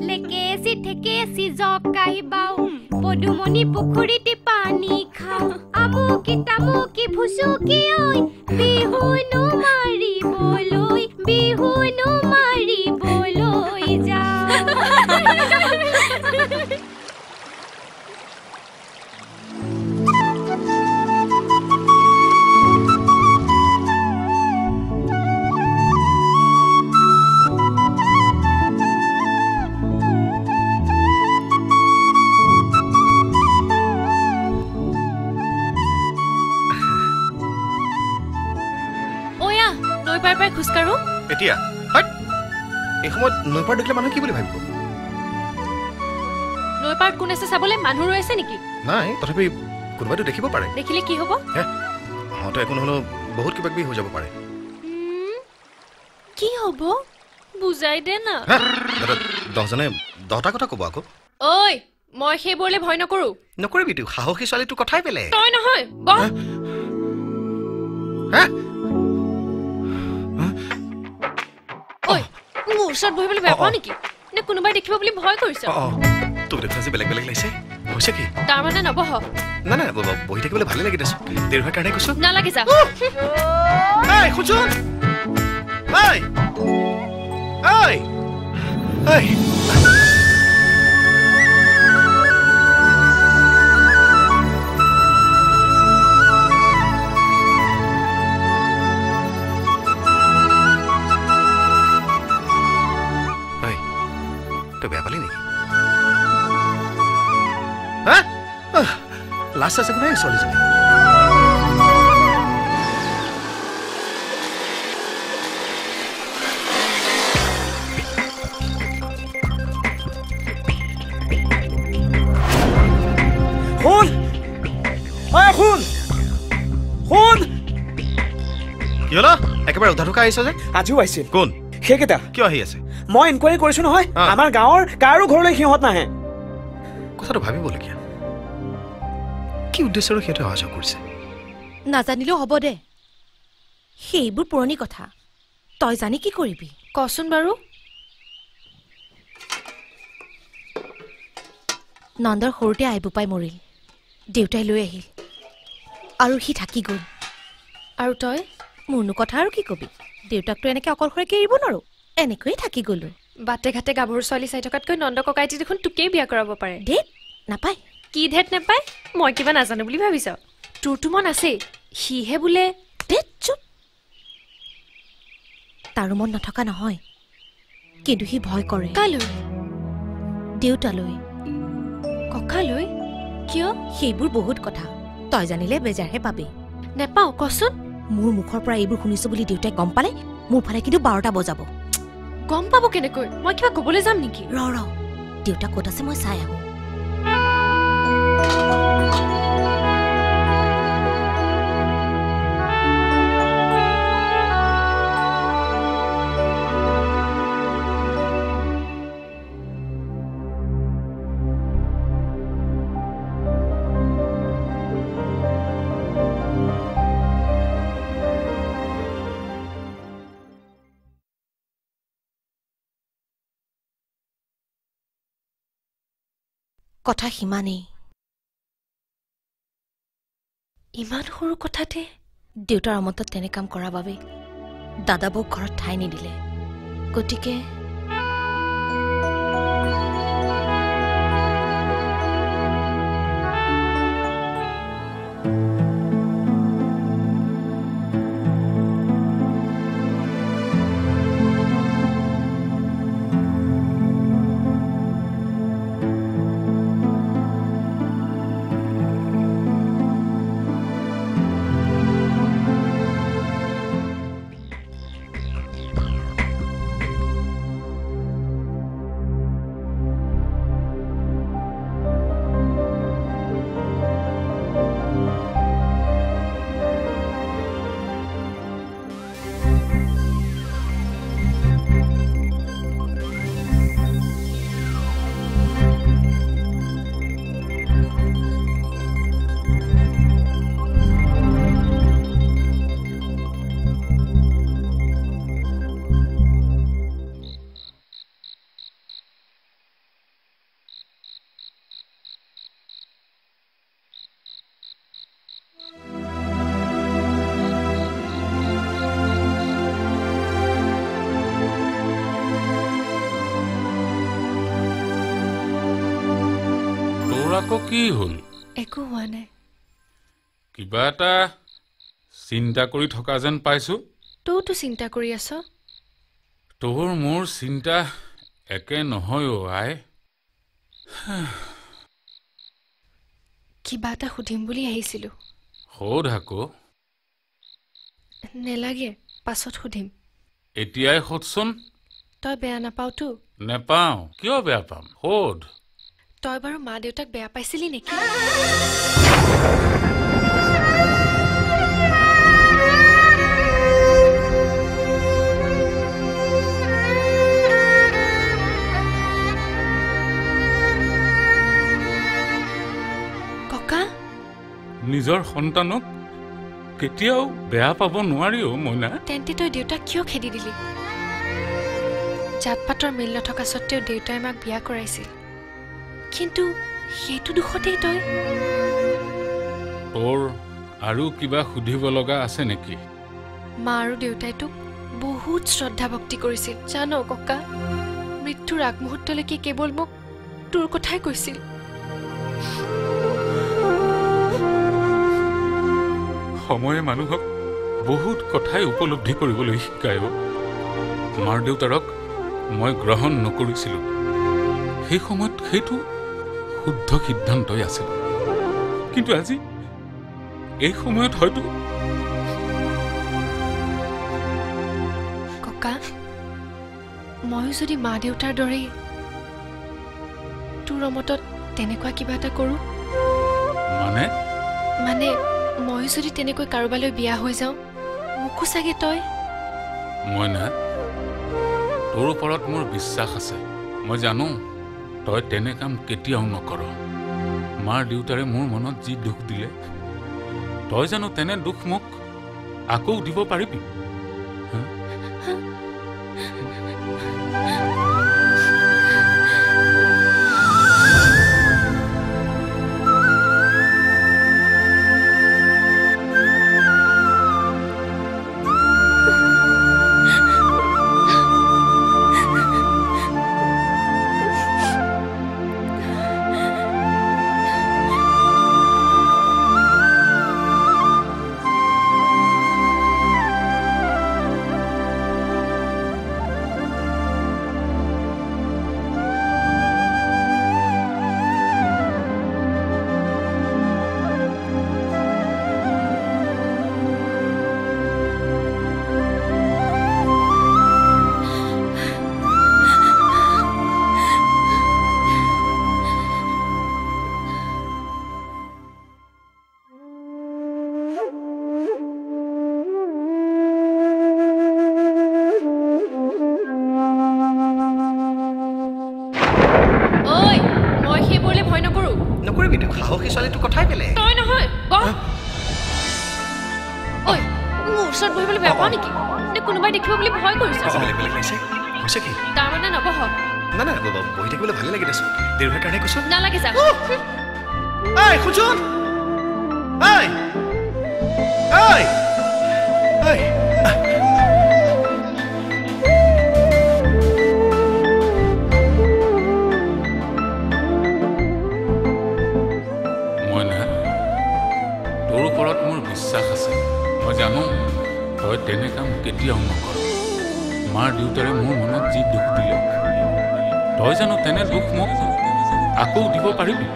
লেকেচি ঠেকেচি জকাই বাও, পদুমণি পুখুৰীতে পানী খাওঁ, আমুকি তামুকি ভুচুকি ঐ বিহুনো মাৰিবলৈ, বিহুনো মাৰিবলৈ যাওঁ। খোজকাঢ়ো এতিয়া? হয়, এই সময়ত নৈ পাৰ দেখিলে মানুহ কি বুলি ভাবিব? নৈ পাৰত কোন আছে চাবলৈ মানুহ ৰৈ আছে নেকি? নাই, তথাপি কোনোবাইতো দেখিব পাৰে। দেখিলে কি হ'ব? হয়তো একো নহ'লেও বহুত কিবা কিবি হৈ যাব পাৰে। কি হ'ব বুজাই দে না। দহজনে দহটা কথা ক'ব আকৌ। ঐ, মই সেইবোৰলৈ ভয় নকৰো। নকৰিবি, তই সাহসী ছোৱালীটোৰ কথাই বেলেগ। তই নহয়, বহ। ঐ, মোৰ ওচৰত বহিবলৈ বেয়া পাওঁ নেকি? নে কোনোবাই দেখিব বুলি ভয় কৰিছ? তোক দেখোন আজি বেলেগ বেলেগ লাগিছে। হৈছে কি? তাৰমানে নবহ? নাই নাই, বহি থাকিবলৈ ভালেই লাগি দেচোন। দেৰি হোৱাৰ কাৰণে কৈছো। নালাগে, যা। এই শুনচোন, এই এই এই তই বেয়া পালি নেকি? হা, লাজ আছে কোনে ছোৱালীজনী? শুন, ঐ শুন শুন। কি হল, একেবাৰে উধা ঢুকা আহিছ যে? আজিও আহিছিল। কোন সেইকেইটা? কিয় আহি আছে? মই ইনকুৱাৰী কৰিছো নহয়, আমাৰ গাঁৱৰ কাৰো ঘৰলৈ সিহঁত নাহে। কথাটো ভাবিবলগীয়া। কি উদ্দেশ্যৰে সিহঁতে অহা যোৱা কৰিছে নাজানিলেও হ'ব দে, সেইবোৰ পুৰণি কথা। তই জানি কি কৰিবি কচোন বাৰু? নন্দৰ সৰুতে আই বোপাই মৰিল, দেউতাই লৈ আহিল আৰু সি থাকি গ'ল। আৰু তই? মোৰনো কথা আৰু কি কবি, দেউতাকতো এনেকৈ অকলশৰীয়াকৈ এৰিব নোৱাৰো, এনেকৈয়ে থাকি গ'লো। বাটে ঘাটে গাভৰু ছোৱালী চাই থকাতকৈ নন্দ ককাইটি দেখোন তোকেই বিয়া কৰাব পাৰে। ধেত নাপায়। কি ধেত নাপায়? মই কিবা নাজানো বুলি ভাবিছ? তোৰতো মন আছেই, সিহে বোলে। ধেত চুপ, তাৰো মন নথকা নহয়, কিন্তু সি ভয় কৰে। কালৈ? দেউতালৈ। ককালৈ? কিয়? সেইবোৰ বহুত কথা, তই জানিলে বেজাৰহে পাবি। নেপাওঁ, কচোন। মোৰ মুখৰ পৰা এইবোৰ শুনিছো বুলি দেউতাই গম পালে মোৰ ফালে কিন্তু 12টা বজাব। গম পাব কেনেকৈ? মই কিবা ক'বলৈ যাম নেকি? ৰ ৰ, দেউতা ক'ত আছে মই চাই আহোঁ। কথা সিমানেই। ইমান সৰু কথাতে দেউতাৰ অমতত তেনে কাম কৰাৰ বাবে দাদা বৌক ঘৰত ঠাই নিদিলে। গতিকে কি হ'ল? একো হোৱা নাই। কিবা এটা চিন্তা কৰি থকা যেন পাইছো। তইতো চিন্তা কৰি আছ। তোৰ মোৰ চিন্তা একে নহয় অ আই। কিবা এটা সুধিম বুলি আহিছিলো। সোধ আকৌ। নেলাগে, পাছত সুধিম। এতিয়াই সোধচোন। তই বেয়া নাপাওতো? নেপাওঁ, কিয় বেয়া পাম? সোধ। তই বাৰু মা দেউতাক বেয়া পাইছিলি নেকি? ককা, নিজৰ সন্তানক কেতিয়াও বেয়া পাব নোৱাৰি অ মইনা। তেন্তে তই দেউতাক কিয় খেদি দিলি? জাত পাতৰ মিল নথকা সত্ত্বেও দেউতাই মাক বিয়া কৰাইছিল, কিন্তু সেইটো দুখতেই তই। তোৰ আৰু কিবা সুধিব লগা আছে নেকি? মা আৰু দেউতাই তোক বহুত শ্ৰদ্ধা ভক্তি কৰিছিল জান ককা। মৃত্যুৰ আগমুহূৰ্তলৈকে কেৱল মোক তোৰ কথাই কৈছিল। সময়ে মানুহক বহুত কথাই উপলব্ধি কৰিবলৈ শিকায়। মাৰ দেউতাৰক মই গ্ৰহণ নকৰিছিলোঁ, সেই সময়ত সেইটো শুদ্ধ সিদ্ধান্তই আছিল। কিন্তু আজি এই সময়ত হয়তো। ককা, ময়ো যদি মা দেউতাৰ দৰেই তোৰ অমতত তেনেকুৱা কিবা এটা কৰোঁ। মানে? মানে ময়ো যদি তেনেকৈ কাৰোবালৈ বিয়া হৈ যাওঁ, মোকো চাগে তই। মইনা, তোৰ ওপৰত মোৰ বিশ্বাস আছে। মই জানো তই তেনে কাম কেতিয়াও নকৰ। মাৰ দেউতাৰে মোৰ মনত যি দুখ দিলে, তই জানো তেনে দুখ মোক আকৌ দিব পাৰিবি? না না, বহি থাকিবলৈ ভালে লাগে দেচোন, দেৰি হোৱাৰ কাৰণে কৈছো। নালাগে যা। ঐ শুনচোন, ঐ ঐ ঐ, মইনা, তোৰ ওপৰত মোৰ বিশ্বাস আছে। মই জানো তই তেনে কাম কেতিয়াও নকৰ। মাৰ দেউতাৰে মোৰ মনত যি দুখ দিলে, তই জানো তেনে দুখ মোক আকৌ দিব পাৰিবি?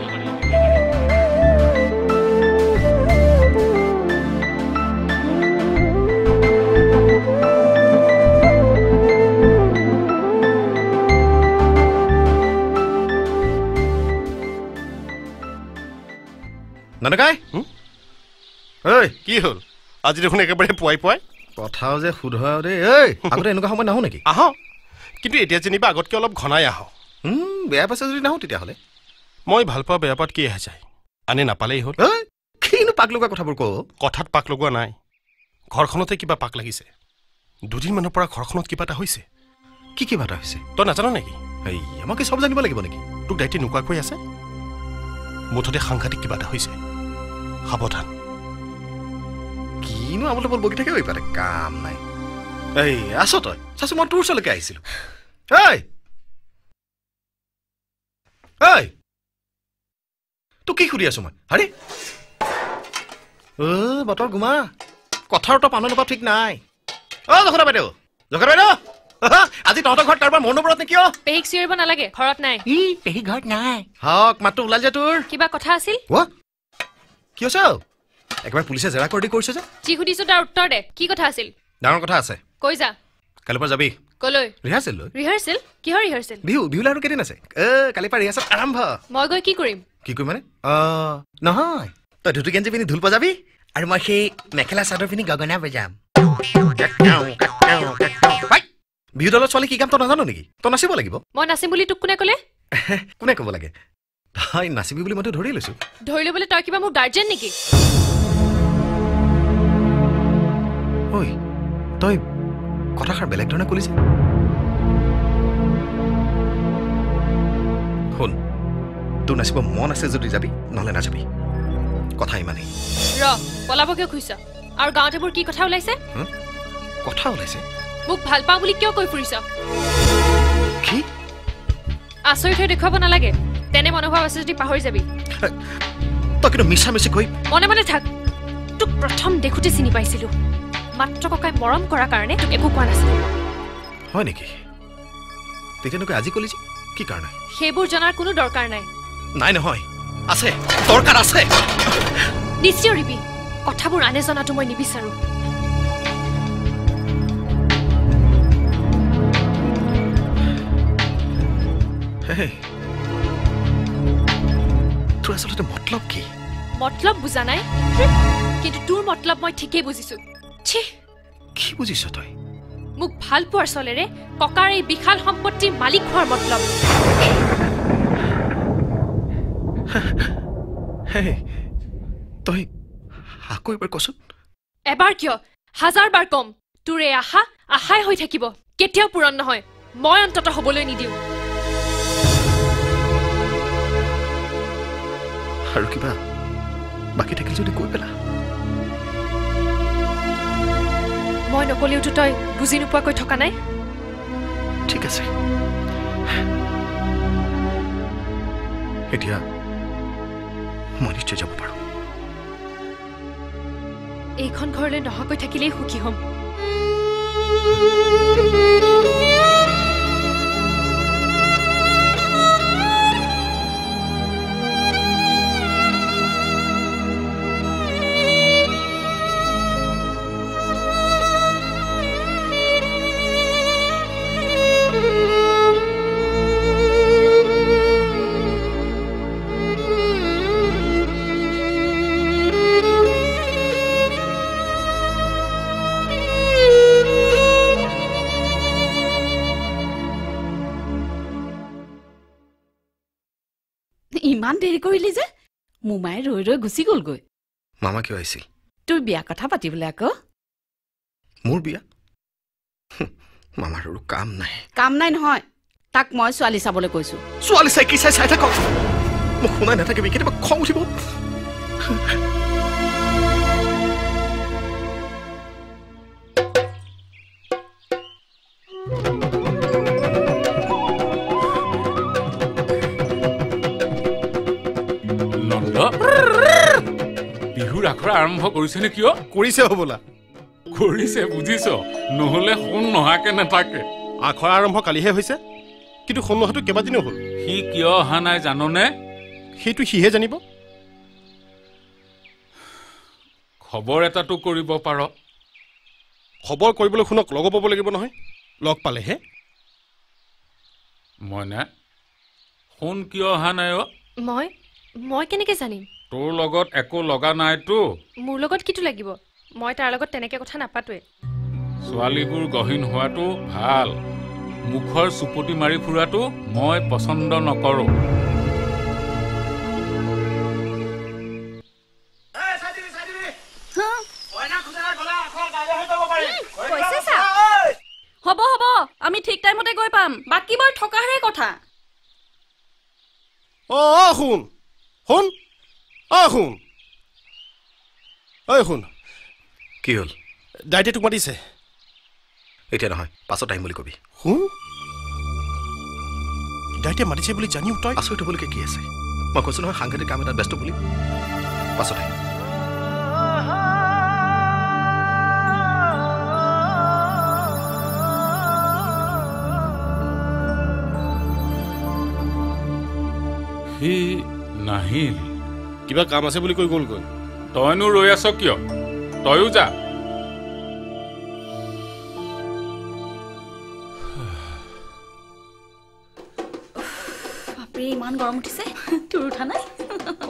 নানকাই, ঐ কি হ'ল আজি দেখোন একেবাৰে পুৱাই পুৱাই? কথাও যে সোধ দেই। ঐ আগতে এনেকুৱা সময় নাহো নেকি? আহ, কিন্তু এতিয়া যেনিবা আগতকৈ অলপ ঘনাই আহ। বেয়া পাইছে যদি নাহো তেতিয়াহ'লে। মই ভাল পোৱা বেয়া পোৱাত কি আহে যায়, আনে নাপালেই হ'ল। কিনো পাক লগোৱা কথাবোৰ ক? কথাত পাক লগোৱা নাই, ঘৰখনতে কিবা পাক লাগিছে। দুদিনমানৰ পৰা ঘৰখনত কিবা এটা হৈছে। কি কিবা এটা হৈছে তই নাজান নেকি? এই আমাক কি চব জানিব লাগিব নেকি? তোক দায়িত্ব নোকোৱাকৈ আছে। মুঠতে সাংঘাতিক কিবা এটা হৈছে, সাৱধান। কিনো আবল তাবল বকি থাকে এইপাতে, কাম নাই। এই আছ তই, চাচোন মই তোৰ ওচৰলৈকে আহিছিলোঁ। ঐ ঐ, তোক কি সুধি আছো মই? আৰে অ বতৰ গোমা, কথাৰ তই পানৰ নোপোৱা ঠিক নাই। অ যশোদা বাইদেউ, যশোদা বাইদেউ, আজি তহঁতৰ ঘৰত কাৰোবাৰ মৌন ব্ৰত নেকি? অ পেহীক চিঞৰিব নালাগে, ঘৰত নাই। ই পেহী ঘৰত নাই। হওক, মাতটো ওলাল যে তোৰ। কিবা কথা আছিল? কি হৈছে? একেবাৰে পুলিচে জেৰা কৰি কৰিছে যে। যি সুধিছো তাৰ উত্তৰ দে, কি কথা আছিল? ডাঙৰ কথা আছে। কৈ যা। কালিৰ পৰা যাবি? কলৈ? ৰিহাৰ্চেল। ৰিহাৰ্চেল? কিহৰ ৰিহাৰ্চেল? বিহু। বিহুলৈ আৰু কেইদিন আছে? কালিৰ পৰা ৰিহাৰ্চেল আৰম্ভ। মই গৈ কি কৰিম? কি কৰিম মানে? নহয়, তই ধুতি গেঞ্জি পিন্ধি ঢোল বজাবি আৰু মই সেই মেখেলা চাদৰ পিন্ধি গগনা বজাম। বিহু দলৰ ছোৱালী কি কাম তই নাজানো নেকি? তই নাচিব লাগিব। মই নাচিম বুলি তোক কোনে ক'লে? কোনে ক'ব লাগে? তই নাচিবি বুলি মইতো ধৰি লৈছো। ধৰি ল'বলৈ তই কিবা মোৰ গাৰ্জেন নেকি? ঐ তই কথাষাৰ বেলেগ ধৰণে কলি যে। শুন, তোৰ নাচিব মন আছে যদি যাবি, নহ'লে নাযাবি। কথা ইমানেই। ৰ, পলাব কিয় খুজিছ? আৰু গাঁৱত এইবোৰ কি কথা ওলাইছে? কথা ওলাইছে? মোক ভাল পাওঁ বুলি কিয় কৈ ফুৰিছ? কি আচৰিত হৈ দেখুৱাব নালাগে। তেনে মনোভাৱ আছে যদি পাহৰি যাবি। তই কিন্তু মিছা মিছি কৈ মনে মনে থাক। তোক প্ৰথম দেখোঁতে চিনি পাইছিলো। মাত্ৰ ককাই মৰম কৰাৰ কাৰণে তোক একো কোৱা নাছিলো। হয় নেকি? তেতিয়ানোকে আজি কলি যে কি কাৰণে? সেইবোৰ জনাৰ কোনো দৰকাৰ নাই। নাই নহয়, আছে, দৰকাৰ আছে। নিশ্চয় ৰিবি, কথাবোৰ আনে জনাটো মই নিবিচাৰো। তোৰ আচলতে মতলব কি? মতলব বুজা নাই, কিন্তু তোৰ মতলব মই ঠিকেই বুজিছো। কি বুজিছ তই? মোক ভাল পোৱাৰ চলেৰে ককাৰ এই বিশাল সম্পত্তিৰ মালিক হোৱাৰ মতলব। তই আকৌ এবাৰ কচোন। এবাৰ কিয়, হাজাৰ বাৰ কম। তোৰ এই আশা আশাই হৈ থাকিব, কেতিয়াও পূৰণ নহয়। মই অন্ততঃ হ'বলৈ নিদিওঁ। আৰু কিবা বাকী থাকিল যদি কৈ পেলা। মই নকলেওতো তই বুজি নোপোৱাকৈ থকা নাই। ঠিক আছে, এতিয়া মই নিশ্চয় যাব পাৰোঁ। এইখন ঘৰলৈ নহাকৈ থাকিলেই সুখী হ'ম। ইমান দেৰি কৰিলি যে মোমাই ৰৈ ৰৈ গুচি গ'লগৈ। মামা কিয় আহিছিল? তোৰ বিয়া কথা পাতিবলৈ আকৌ। মোৰ বিয়া? মামাৰ আৰু কাম নাই। কাম নাই নহয়, তাক মই ছোৱালী চাবলৈ কৈছো। ছোৱালী চাই কি চাই চাই থাকক, মোক শুনাই নাথাকিবি, কেতিয়াবা খং উঠিব। নন্দ, বিহুৰ আখৰা আৰম্ভ কৰিছে নে? কিয় কৰিছে হ'বলা। কৰিছে বুজিছ, নহ'লে সোণ নহাকে নাথাকে। আখৰা আৰম্ভ কালিহে হৈছে, কিন্তু সোণ নহাটো কেইবাদিনো হ'ল। সি কিয় অহা নাই জাননে? সেইটো সিহে জানিব। খবৰ এটাতো কৰিব পাৰ। খবৰ কৰিবলৈ শুনক লগ পাব লাগিব নহয়, লগ পালেহে। মইনা, সোণ কিয় অহা নাই অ? মই কেনেকে জানিম? তোৰ লগত একো লগা নাইতো। মোৰ লগত কিটো লাগিব? মই তাৰ লগত তেনেকে কথা নাপাতোৱে। ছোৱালীবোৰ গহীন হোৱাটো ভাল, মুখৰ চুপতি মাৰি ফুৰাটো মই পচন্দ নকৰোঁ। হ'ব হ'ব, আমি ঠিক টাইমতে গৈ পাম, বাকীবোৰ থকাহে কথা। অ শুন শুন, অ শুন, ঐ শুন। কি হ'ল? দাইটিয়ে তোক মাতিছে। এতিয়া নহয়, পাছত আহিম বুলি কবি। শুন, দাইটিয়ে মাতিছে বুলি জানিও তই আচৰিত হ'বলগীয়া কি আছে? মই কৈছোঁ নহয় সাংঘাতিক কাম এটাত ব্যস্ত বুলি, পাছত আহিম। সি নাহিল। কিবা কাম আছে বুলি কৈ গ'লগৈ। তইনো ৰৈ আছ কিয়? তয়ো যা। বাপৰে, ইমান গৰম উঠিছে। তোৰ উঠা নাই?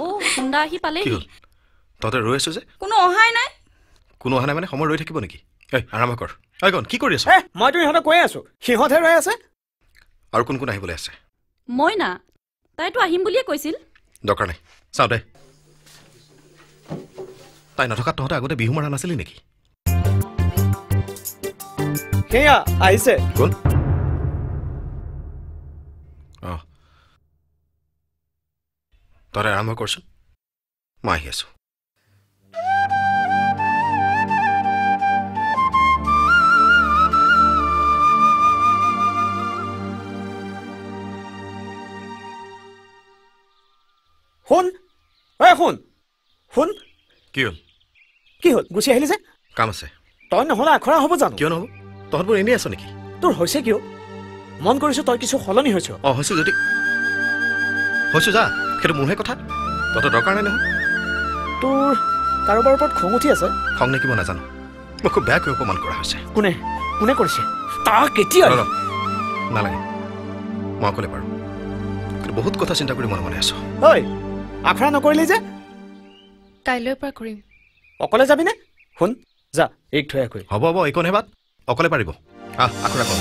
অ সুন্দা আহি পালে। কি হ'ল? তহঁতে ৰৈ আছ যে? কোনো অহাই নাই। কোনো অহা নাই মানে সময় ৰৈ থাকিব নেকি? এই আৰাম কৰ। ঐ গণ, কি কৰি আছ? মইতো ইহঁতক কৈ আছো, সিহঁতহে ৰৈ আছে। আৰু কোন কোন আহিবলৈ আছে? মইনা, তাইতো আহিম বুলিয়ে কৈছিল। দৰকাৰ নাই, চাওঁ দে। তাই নথকাত তহঁতে আগতে বিহু মাৰা নাছিলি নেকি? সেয়া আহিছে। কোন? অঁ, তহঁতে আৰম্ভ কৰচোন, মই আহি আছো। শুন, ঐ শুন শুন। কি হ'ল? কি হ'ল? গুচি আহিলি যে? কাম আছে। তই নহ'লে আখৰা হ'ব জানো? কিয় নহ'ব? তহঁতবোৰ এনেই আছ নেকি? তোৰ হৈছে কিয়? মন কৰিছো তই কিছু সলনি হৈছ। অঁ হৈছো, যদি হৈছো যা, সেইটো মোৰহে কথা, তহঁতৰ দৰকাৰ নাই নহয়। তোৰ কাৰোবাৰ ওপৰত খং উঠি আছে? খং নে কি মই নাজানো, মোক খুব বেয়াকৈ অপমান কৰা হৈছে। কোনে কোনে কৰিছে? তাক কেতিয়া? নালাগে, মই অকলে পাৰোঁ, কিন্তু বহুত কথা চিন্তা কৰি মনে মনে আছো। ঐ আখৰা নকৰিলি যে? কাইলৈৰ পৰা কৰিম। অকলে যাবিনে? শুন, যা, এইক থৈ আকৈ। হ'ব হ'ব, এইকণহে বাট, অকলে পাৰিব। আহ, আখৰা কৰ।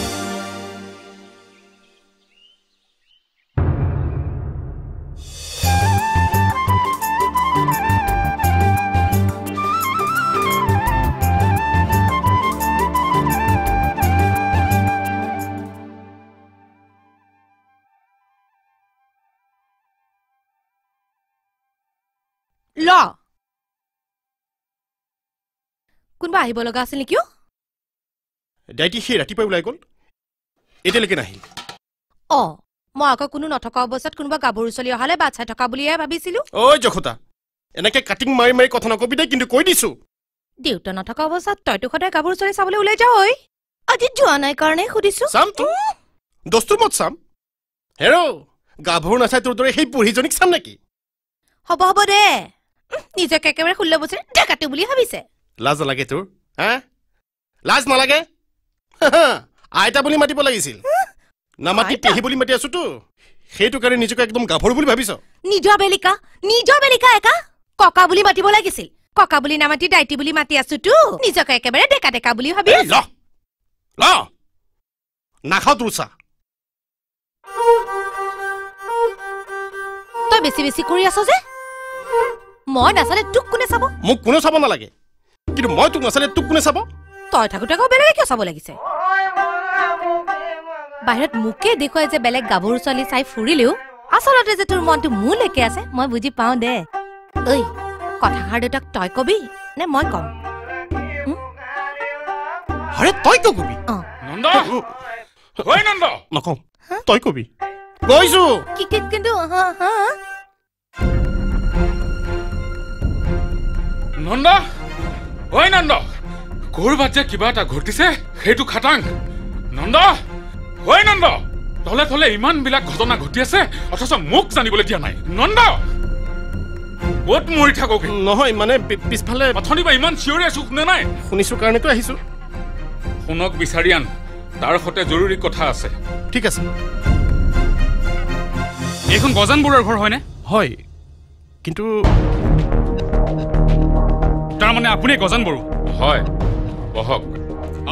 ল, কোনোবা আহিব লগা আছিল নেকি? দাইটি সেই ৰাতিপুৱাই ওলাই গ'ল, এতিয়ালৈকে নাহিল। অ, মই আকৌ কোনো নথকা অৱস্থাত কোনোবা গাভৰু ছোৱালী অহালে বাট চাই থকা বুলিহে ভাবিছিলো। ঐ যশোদা, এনেকে কাটিং মাৰি মাৰি কথা নকবি দেই, কিন্তু কৈ দিছো। দেউতা নথকা অৱস্থাত তইতো সদায় গাভৰু ছোৱালী চাবলৈ ওলাই যাৱ। ঐ, আজি যোৱা নাই কাৰণে সুধিছো। চামতো, দস্তুৰ মত চাম। হেৰ, গাভৰু নাচাই তোৰ দৰে সেই বুঢ়ীজনীক চাম নেকি? হ'ব হ'ব দে, নিজকে একেবাৰে 16 বছৰ ডেকাটো বুলি ভাবিছে। লাজ নালাগে তোৰ? হা, লাজ নালাগে? আইতা বুলি মাতিব লাগিছিল, নামাতি পেহী বুলি মাতি আছো তো, সেইটো কাৰণে নিজকে একদম গাভৰু বুলি ভাবিছ। নিজৰ বেলিকা, নিজৰ বেলিকা একা ককা বুলি মাতিব লাগিছিল, ককা বুলি নামাতি দাইটি বুলি মাতি আছো তো, নিজকে একেবাৰে ডেকা ডেকা বুলি ভাবি। ল ল, নাখাওঁ তোৰ চাহ। তই বেছি বেছি কৰি আছ যে। মই নাচালে তোক কোনে চাব? মোক কোনে চাব নালাগে, কিন্তু মই তোক নাচালে তোক কোনে চাব? তই থাকোতে আকৌ বেলেগে কিয় চাব লাগিছে? বাহিৰত মোকে দেখুৱাই যে বেলেগ গাভৰু ছোৱালী চাই ফুৰিলেও আচলতে যে তোৰ মনটো মোলৈকে আছে মই বুজি পাওঁ দে। ঐ, কথাষাৰ দেউতাক তই কবি নে মই কম? আৰে তই কিয় কবি? নন্দ, ঐ নন্দ, নকওঁ, তই কবি। গৈছো কিন্তু। নন্দ, ঐ নন্দ, ক'ৰবাত যে কিবা এটা ঘটিছে সেইটো খাটাং। নন্দ, ঐ নন্দ, তলে তলে ইমানবিলাক ঘটনা ঘটি আছে অথচ মোক জানিবলৈ দিয়া নাই। নন্দ, ক'ত মৰি থাকোগে? নহয় মানে পিছফালে অথনিৰ পৰা ইমান চিঞৰি আছো, শুনা নাই? শুনিছো কাৰণেতো আহিছো। সোণক বিচাৰি আন, তাৰ সতে জৰুৰী কথা আছে। ঠিক আছে। এইখন গজান বৰুৱাৰ ঘৰ হয়নে? হয়, কিন্তু তাৰমানে আপুনি গজান বৰুৱা? হয়, বহক।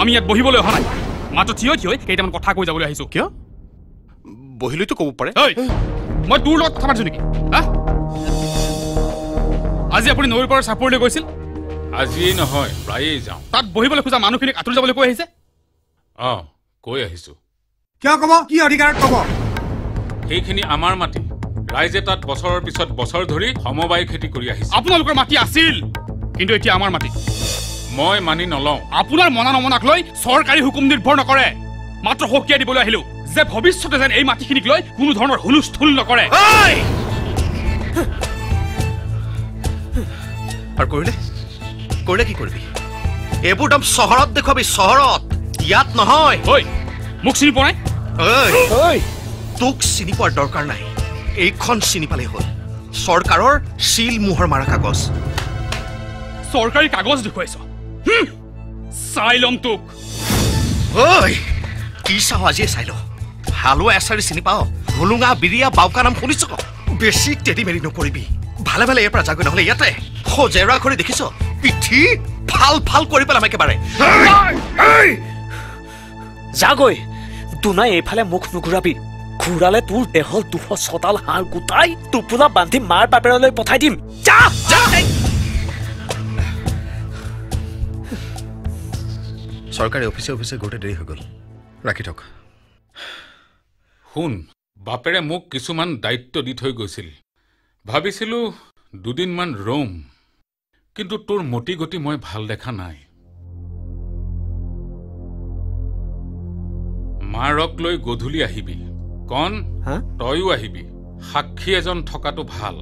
আমি ইয়াত বহিবলৈ অহা নাই, মাত্ৰ থিয় থিয় কেইটামান কথা কৈ যাবলৈ আহিছো। কিয় বহিলৈতো ক'ব পাৰে। ঐ, মই তোৰ লগত কথা পাতিছো নেকি? হা, আজি আপুনি নৈৰ পাৰৰ চাপৰিলৈ গৈছিল? আজিয়েই নহয়, প্ৰায়েই যাওঁ। তাত বহিবলৈ খোজা মানুহখিনিক আঁতৰি যাবলৈ কৈ আহিছে? অঁ, কৈ আহিছো। কিয় ক'ব? কি অধিকাৰত ক'ব? সেইখিনি আমাৰ মাটি, ৰাইজে তাত বছৰৰ পিছত বছৰ ধৰি সমবায় খেতি কৰি আহিছে। আপোনালোকৰ মাটি আছিল, কিন্তু এতিয়া আমাৰ মাটি। মই মানি নলওঁ। আপোনাৰ মনা নমনাক লৈ চৰকাৰী হুকুম নিৰ্ভৰ নকৰে। মাত্ৰ সকীয়াই দিবলৈ আহিলো যে ভৱিষ্যতে যেন এই মাটিখিনিক লৈ কোনো ধৰণৰ হুলস্থুল নকৰে। আৰু কৰিলে কৰিলে কি কৰিবি? এইবোৰ দম চহৰত দেখুৱাবি, চহৰত, ইয়াত নহয়। ঐ, মোক চিনি পোৱা নাই? ঐ, তোক চিনি পোৱাৰ দৰকাৰ নাই, এইখন চিনি পালেই হ'ল। চৰকাৰৰ চিল মোহৰ মাৰা কাগজ। চৰকাৰী কাগজ দেখুৱাইছ? চাই ল'ম তোক। ঐ, কি চাওঁ? আজিয়ে চাই ল। হালোৱা এচাৰি চিনি পাওঁ, হোলোঙা বিৰিয়া বাউকা নাম শুনিছ? বেছি তেৰি মেৰি নকৰিবি, ভালে ভালে ইয়াৰ পৰা যাগৈ, নহ'লে ইয়াতে সজেৰা কৰি দেখিছ পিঠি ফাল ফাল কৰি পেলাম একেবাৰে। যাগৈ দুনাই, এইফালে মুখ নুঘূৰাবি, ঘূৰালে তোৰ দেহত 206ডাল হাড় গোটাই টোপোলা বান্ধি মাৰ বাপেৰলৈ পঠাই দিম। যা যা। চৰকাৰী অফিচে অফিচে ঘূৰোতে দেৰি হৈ গ'ল, ৰাখি থওক। শুন, বাপেৰে মোক কিছুমান দায়িত্ব দি থৈ গৈছিল। ভাবিছিলোঁ দুদিনমান ৰম, কিন্তু তোৰ মতি গতি মই ভাল দেখা নাই। মাৰক লৈ গধূলি আহিবি। কণ, তয়ো আহিবি, সাক্ষী এজন থকাটো ভাল।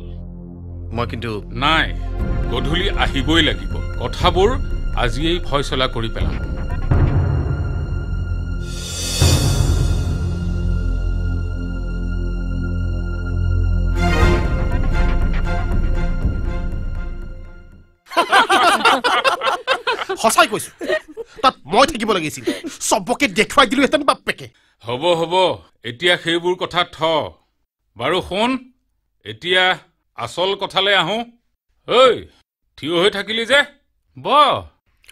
মই কিন্তু নাই, গধূলি আহিবই লাগিব। কথাবোৰ আজিয়েই ফয়চলা কৰি পেলাম। সঁচাই কৈছো, তাত মই থাকিব লাগিছিল, চবকে দেখুৱাই দিলোহেঁতেন বাপেকে। হ'ব হ'ব, এতিয়া সেইবোৰ কথা থ। বাৰু শুন, এতিয়া আচল কথালৈ আহোঁ। ঐ, থিয় হৈ থাকিলি যে, ব।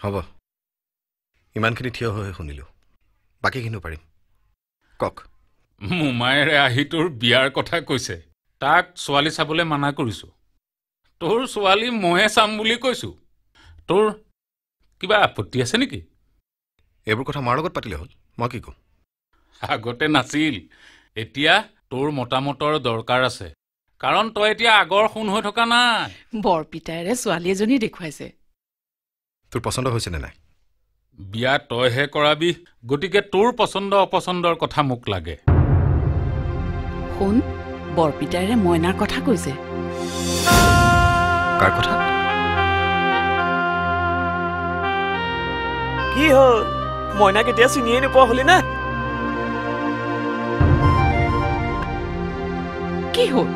হ'ব, ইমানখিনি থিয় হৈ শুনিলোঁ, বাকীখিনিও পাৰিম। কওক। মোমায়েৰে আহি তোৰ বিয়াৰ কথা কৈছে, তাক ছোৱালী চাবলৈ মানা কৰিছোঁ। তোৰ ছোৱালী ময়ে চাম বুলি কৈছোঁ। তোৰ কিবা আপত্তি আছে নেকি? এইবোৰ কথা মাৰ লগত পাতিলে হ'ল, মই কি ক'ম? আগতে নাছিল, এতিয়া তোৰ মতামতৰ দৰকাৰ আছে, কাৰণ তই এতিয়া আগৰ সোণ হৈ থকা নাই। বৰপিতাইৰে ছোৱালী এজনী দেখুৱাইছে। তোৰ পচন্দ হৈছে নে নাই? বিয়া তইহে কৰাবি, গতিকে তোৰ পচন্দ অপচন্দৰ কথা মোক লাগে। শুন, বৰপিতাইৰে মইনাৰ কথা কৈছে। কাৰ কথা? কি হ'ল, মইনাক এতিয়া চিনিয়ে নোপোৱা হলি নে? কি হ'ল,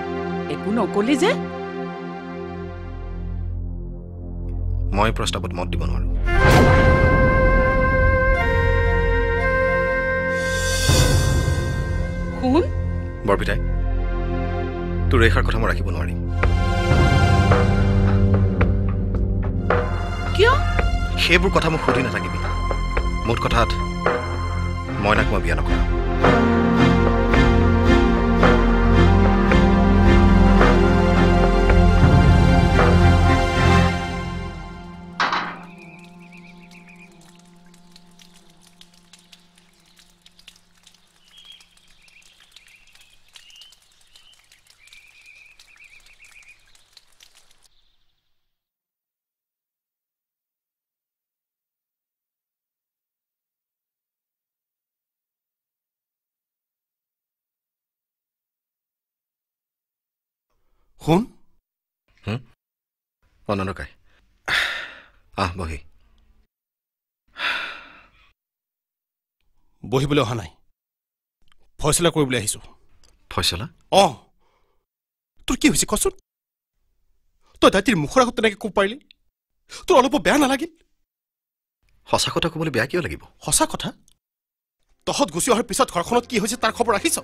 একো নকলি যে? মই প্ৰস্তাৱত মত দিব নোৱাৰো। শুন বৰপিতাই, তোৰ এইষাৰ কথা মই ৰাখিব নোৱাৰিম। কিয়? সেইবোৰ কথা মোক সুধি নাথাকিবি। মুঠ কথাত মইনাক মই বিয়া নকৰাওঁ। শুন। অনন্দকাই, আহ বহি। বহিবলৈ অহা নাই, ফয়চলা কৰিবলৈ আহিছো। ফয়চলা? অঁ, তোৰ কি হৈছে কচোন? তই দাইটিৰ মুখৰ আগত তেনেকৈ ক'ব পাৰিলি? তোৰ অলপো বেয়া নালাগিল? সঁচা কথা ক'বলৈ বেয়া কিয় লাগিব? সঁচা কথা? তহঁত গুচি অহাৰ পিছত ঘৰখনত কি হৈছে তাৰ খবৰ ৰাখিছ?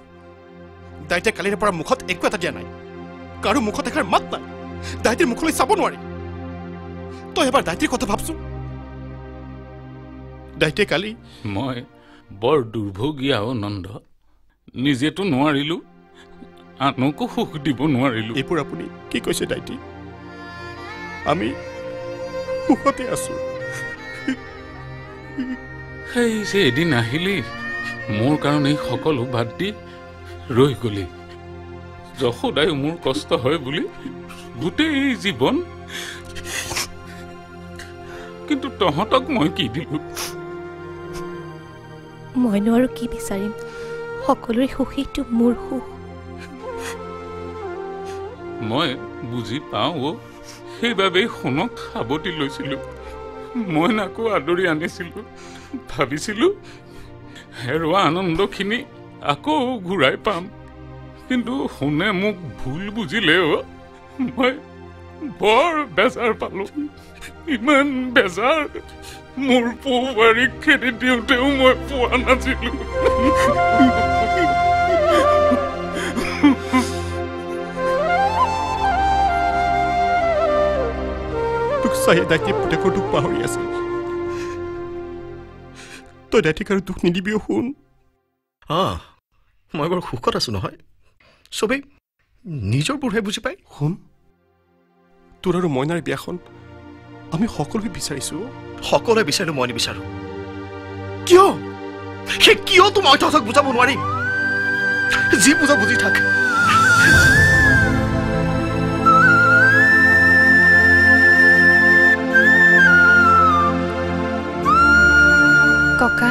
দাইটিয়ে কালিৰে পৰা মুখত একো এটা দিয়া নাই, কাৰো মুখত এষাৰ মাত নাই, দাইটিৰ মুখলৈ চাব নোৱাৰি। তই এবাৰ দাইটিৰ কথা ভাবচোন। দাইটিয়ে কালি। মই বৰ দুৰ্ভগীয়া অ নন্দ, নিজেতো নোৱাৰিলো, আনকো সুখ দিব নোৱাৰিলো। এইবোৰ আপুনি কি কৈছে দাইটি? আমি সুখতে আছো। সেই যে এদিন আহিলি, মোৰ কাৰণে সকলো বাদ দি ৰৈ গলি। যশোদায়ো মোৰ কষ্ট হয় বুলি গোটেই জীৱন, কিন্তু তহঁতক মই কি দিলো? মইনো আৰু কি বিচাৰিম? সকলোৰে সুখীটো মোৰ সুখ। মই বুজি পাওঁ অ, সেইবাবেই সোণক সাৱটি লৈছিলো, মইনাকো আদৰি আনিছিলো। ভাবিছিলো হেৰুৱা আনন্দখিনি আকৌ ঘূৰাই পাম, কিন্তু সোণে মোক ভুল বুজিলে অ। মই বৰ বেজাৰ পালো, ইমান বেজাৰ মোৰ পৌৱাৰীক খেদি দিওঁতেও মই পোৱা নাছিলো। তোক চাই দাইটিয়ে পুতেকৰ দুখ পাহৰি আছে। তই দাইটিক আৰু দুখ নিদিবিও শুন। অঁ, মই বৰ সুখত আছো নহয়। চবেই নিজৰবোৰহে বুজি পায়। শুন, তোৰ আৰু মইনাৰ বিয়াখন আমি সকলোৱে বিচাৰিছো। সকলোৱে বিচাৰিলো, মই নিবিচাৰো। কিয়? সেই কিয়টো মই তহঁতক বুজাব নোৱাৰিম। যি বুজা বুজি থাক। ককা,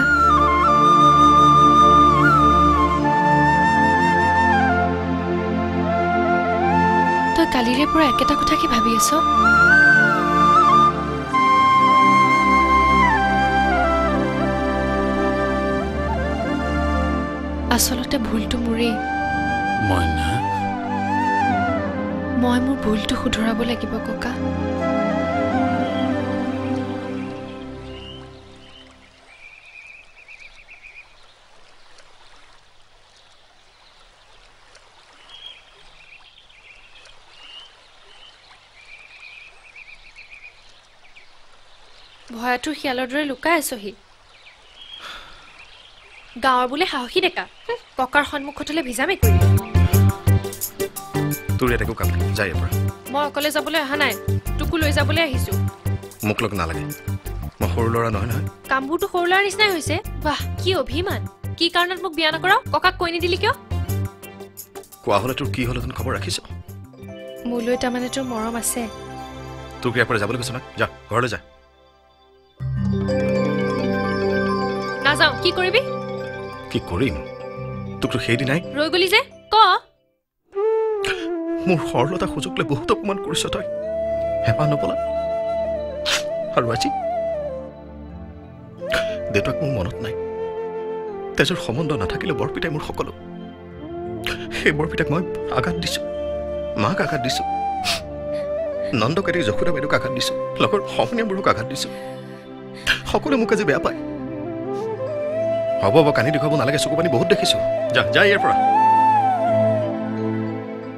তই কালিৰে পৰা একেটা কথাকে ভাবি আছ? আচলতে ভুলটো মোৰেই। মইনা, মই মোৰ ভুলটো শুধৰাব লাগিব ককা। ভয়াতুৰ শিয়ালৰ দৰে লুকাই আছহি। গাঁৱৰ বোলে সাহসী ডেকা, ককাৰ সন্মুখত হলে ভিজা মেকুৰী। তোৰ ইয়াত একো কাম নাই, যা ইয়াৰ পৰা। মই অকলে যাবলৈ অহা নাই, তোকো লৈ যাবলৈ আহিছো। মোক লগ নালাগে, মই সৰু ল'ৰা নহয় নহয়। কামবোৰতো সৰু ল'ৰাৰ নিচিনাই হৈছে। বাহ, কি অভিমান! কি কাৰণত মোক বিয়া নকৰাও ককাক কৈ নিদিলি কিয়? কোৱা হ'লে তোৰ কি হ'লহেঁতেন খবৰ ৰাখিছ? মোলৈ তাৰমানে তোৰ মৰম আছে। তোক ইয়াৰ পৰা যাবলৈ কৈছো না, যা ঘৰলৈ যা। নাযাওঁ। কি কৰিবি? কি কৰিম? তোকতো সেইদিনাই ৰৈ গলি যে। ক। মোৰ সৰলতা সুযোগ লৈ বহুত অপমান কৰিছ তই। হেঁপাহ নপলা। আৰু আজি দেউতাক মোৰ মনত নাই। তেজৰ সম্বন্ধ নাথাকিলে বৰপিতাই মোৰ সকলো। সেই বৰপিতাক মই আঘাত দিছো, মাক আঘাত দিছো, নন্দকেতি যশোদা বাইদেউক আঘাত দিছো, লগৰ সমনীয়াবোৰক আঘাত দিছো। সকলোৱে মোক আজি বেয়া পায়। হ'ব হ'ব, কান্দি দেখুৱাব নালাগে, চকু পানী বহুত দেখিছো। যা যা ইয়াৰ পৰা।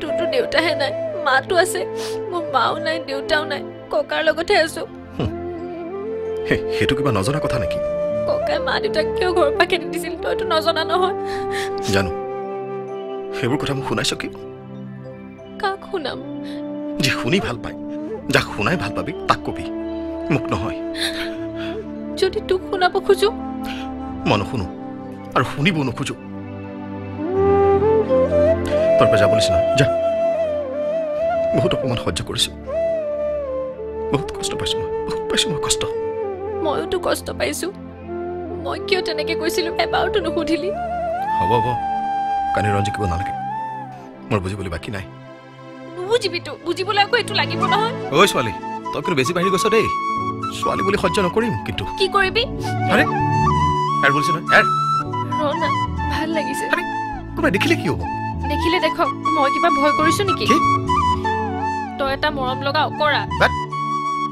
তোৰতো দেউতাহে নাই, মাতো আছে। মোৰ মাও নাই, দেউতাও নাই, ককাৰ লগতহে আছো। সেইটো কিবা নজনা কথা নেকি? ককাই মা দেউতাক কিয় ঘৰৰ পৰা খেদি দিছিল তইতো নজনা নহয়। জানো, সেইবোৰ কথা মোক শুনাইছ কি? কাক শুনাম? যি শুনি ভাল পায়, যাক শুনাই ভাল পাবি তাক কবি, মোক নহয়। যদি তোক শুনাব খোজো? মই নুশুনো আৰু শুনিব নোখোজো। তোৰ পৰা যাব নিচিনা, যা। বহুত অপমান সহ্য কৰিছো, বহুত কষ্ট পাইছো মই, বহুত পাইছো মই কষ্ট। ময়োতো কষ্ট পাইছো। মই কিয় তেনেকে কৈছিলো এবাৰতো নুসুধিলি। হ'ব হ'ব, কান্দি ৰঞ্জিকিব নালাগে, মোৰ বুজিবলৈ বাকী নাই। নুবুজিবিতো, বুজিবলৈ আকৌ এইটো লাগিব নহয়। ঐ ছোৱালী, তই কিন্তু বেছি বাঢ়ি গৈছ দেই। ছোৱালী বুলি সহ্য নকৰিম কিন্তু। কি কৰিবি? আৰে এৰ বুলিছো নহয়, এৰ। ৰ না, ভাল লাগিছে। কোনোবাই দেখিলে কি হ'ব? দেখিলে দেখক, মই কিবা ভয় কৰিছো নেকি? তই এটা মৰম লগা অকৰা।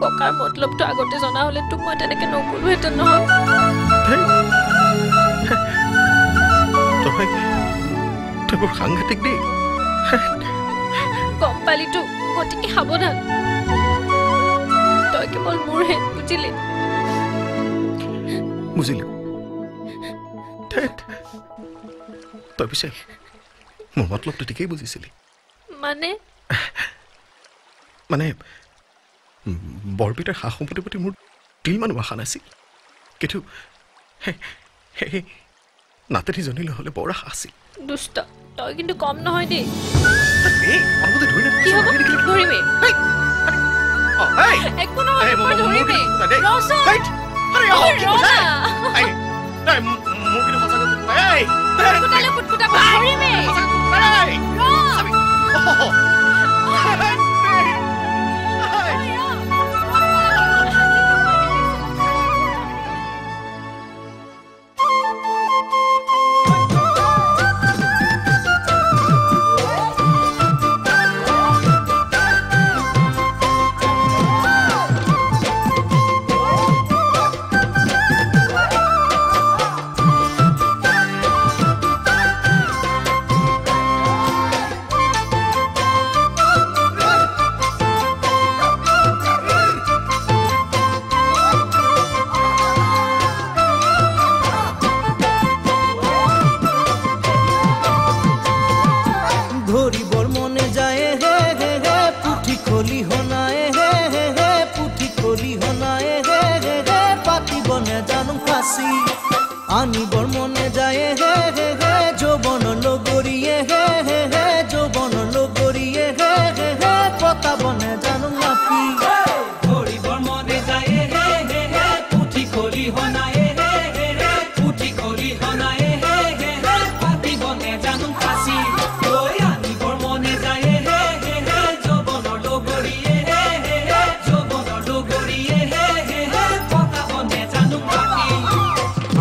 ককাৰ মতলবটো আগতে জনা হ'লে তোক মই তেনেকে নকলোহেঁতেন নহয়। তই বৰ সাংঘাতিক দেই। গম পালিতো, গতিকে সাৱধান। তই কেৱল মোৰহে, বুজিলি? বুজিলো। তই পিছে মোৰ মতলবটো ঠিকেই বুজিছিলি। মানে? মানে বৰপেটাৰ সা সম্পত্তিৰ প্ৰতি মোৰ তিলমানো আশা নাছিল, কিন্তু সেই নাতিনীজনীলৈ হ'লে বৰ আশা আছিল। দুষ্ট, তই কিন্তু কম নহয় দেই। কি হ'ব? ধৰিমেই। একো নহয়, মই ধৰিমেই। ধৰিমেই। আনিবৰ মনে যায় হে হে হে যৌৱন লগৰীয়ে হে হে হে যৌৱন লগৰীয়ে হে হে হে পতাব নেজানো নাপি। ধৰিবৰ মনে যায় হে হে হে পুঠি খলিহনায়ে হে হে হে পুঠি খলিহনায়ে হে হে হে পাতিব নেজানো ফাঁচি। ঐ আনিবৰ মনে যায় হে হে হে যৌৱনৰ লগৰীয়ে হে হে হে যৌৱনৰ লগৰীয়ে হে হে হে পতাব নেজানো নাপি।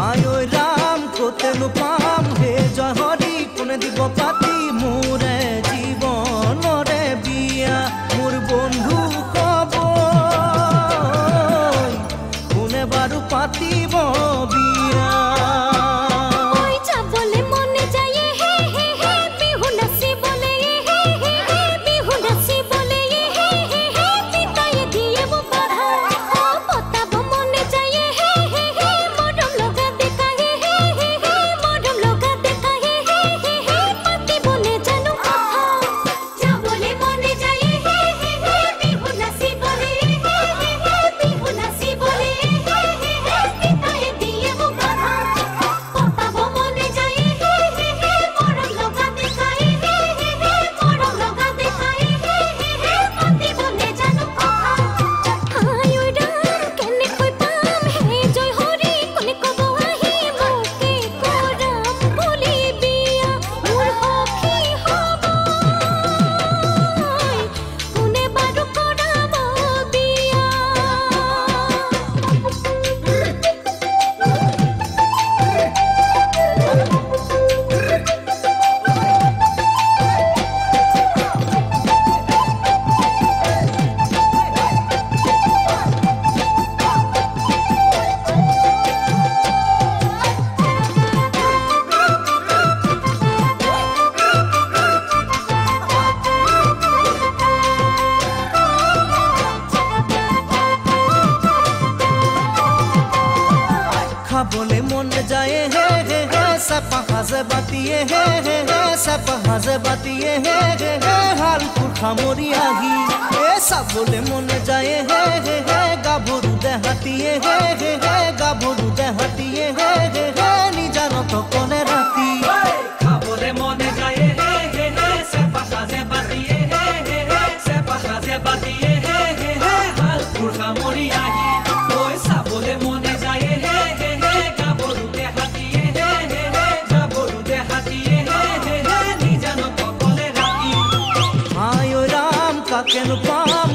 আয় ৰাম ক'তেনো পাম হে জয় হৰি, কোনে দিব পাতি মোৰে জীৱনৰে বিয়া, মোৰ বন্ধু হ'ব কোনে বাৰু পাতিব বিয়া। যাবলে মনে যায় হে হে হে বিহু নাচিবলে হে হে হে বিহু নাচিবলে হে হে হে পিতাই দিয়ে মোক বাধা। অ পতাব মনে যায় হে হে হে মৰম লগা দেখা হে হে হে হে মৰম লগা দেখা হে হে হে হে পাতিব নেজানো কথা। যাবলে মনে যায় হে হে হে বিহু নাচিবলে হে হে হে বিহু নাচিবলে হে হে হে পিতাই দিয়ে মোক বাধা। পতাব মনে যায় হে হে হে মৰম লগা দেখা হে হে হে মৰম লগা দেখা হে হে হে পাতিব নেজানো কথা। আই ঐ ৰাম কেনেকৈ পাম হে জয় হৰি, কোনে ক'ব আহি মোকে কৰাম বুলি বিয়া, মোৰ সখী হ'ব কোনে বাৰু কৰাব বিয়া। খাবলে মনে যায় হে হে হে চেপা সাজে বাতিয়ে হে হে হে চেপা সাজে বাতিয়ে হে হে হে হালপুৰ সামৰি আহি। এ চাবলে মনে যায় হে হে হে গাভৰু দেহাতীয়ে হে হে হে গাভৰু দেহাতীয়ে হে হে হে নিজানত কনে ৰাতি। খাবলে মনে যায় হে হে হে চেপা সাজে বাতিয়ে হে হে হে চেপা সাজে বাতিয়ে হে হে হে হালপুৰ সামৰি আহি। ঐ চাবলে মনে যায় হে হে হে গাভৰু দেহাতীয়ে হে হে হে গাভৰু দেহাতীয়ে হে হে হে নিজানত কলে ৰাতি। আয় কেনেকুৱা।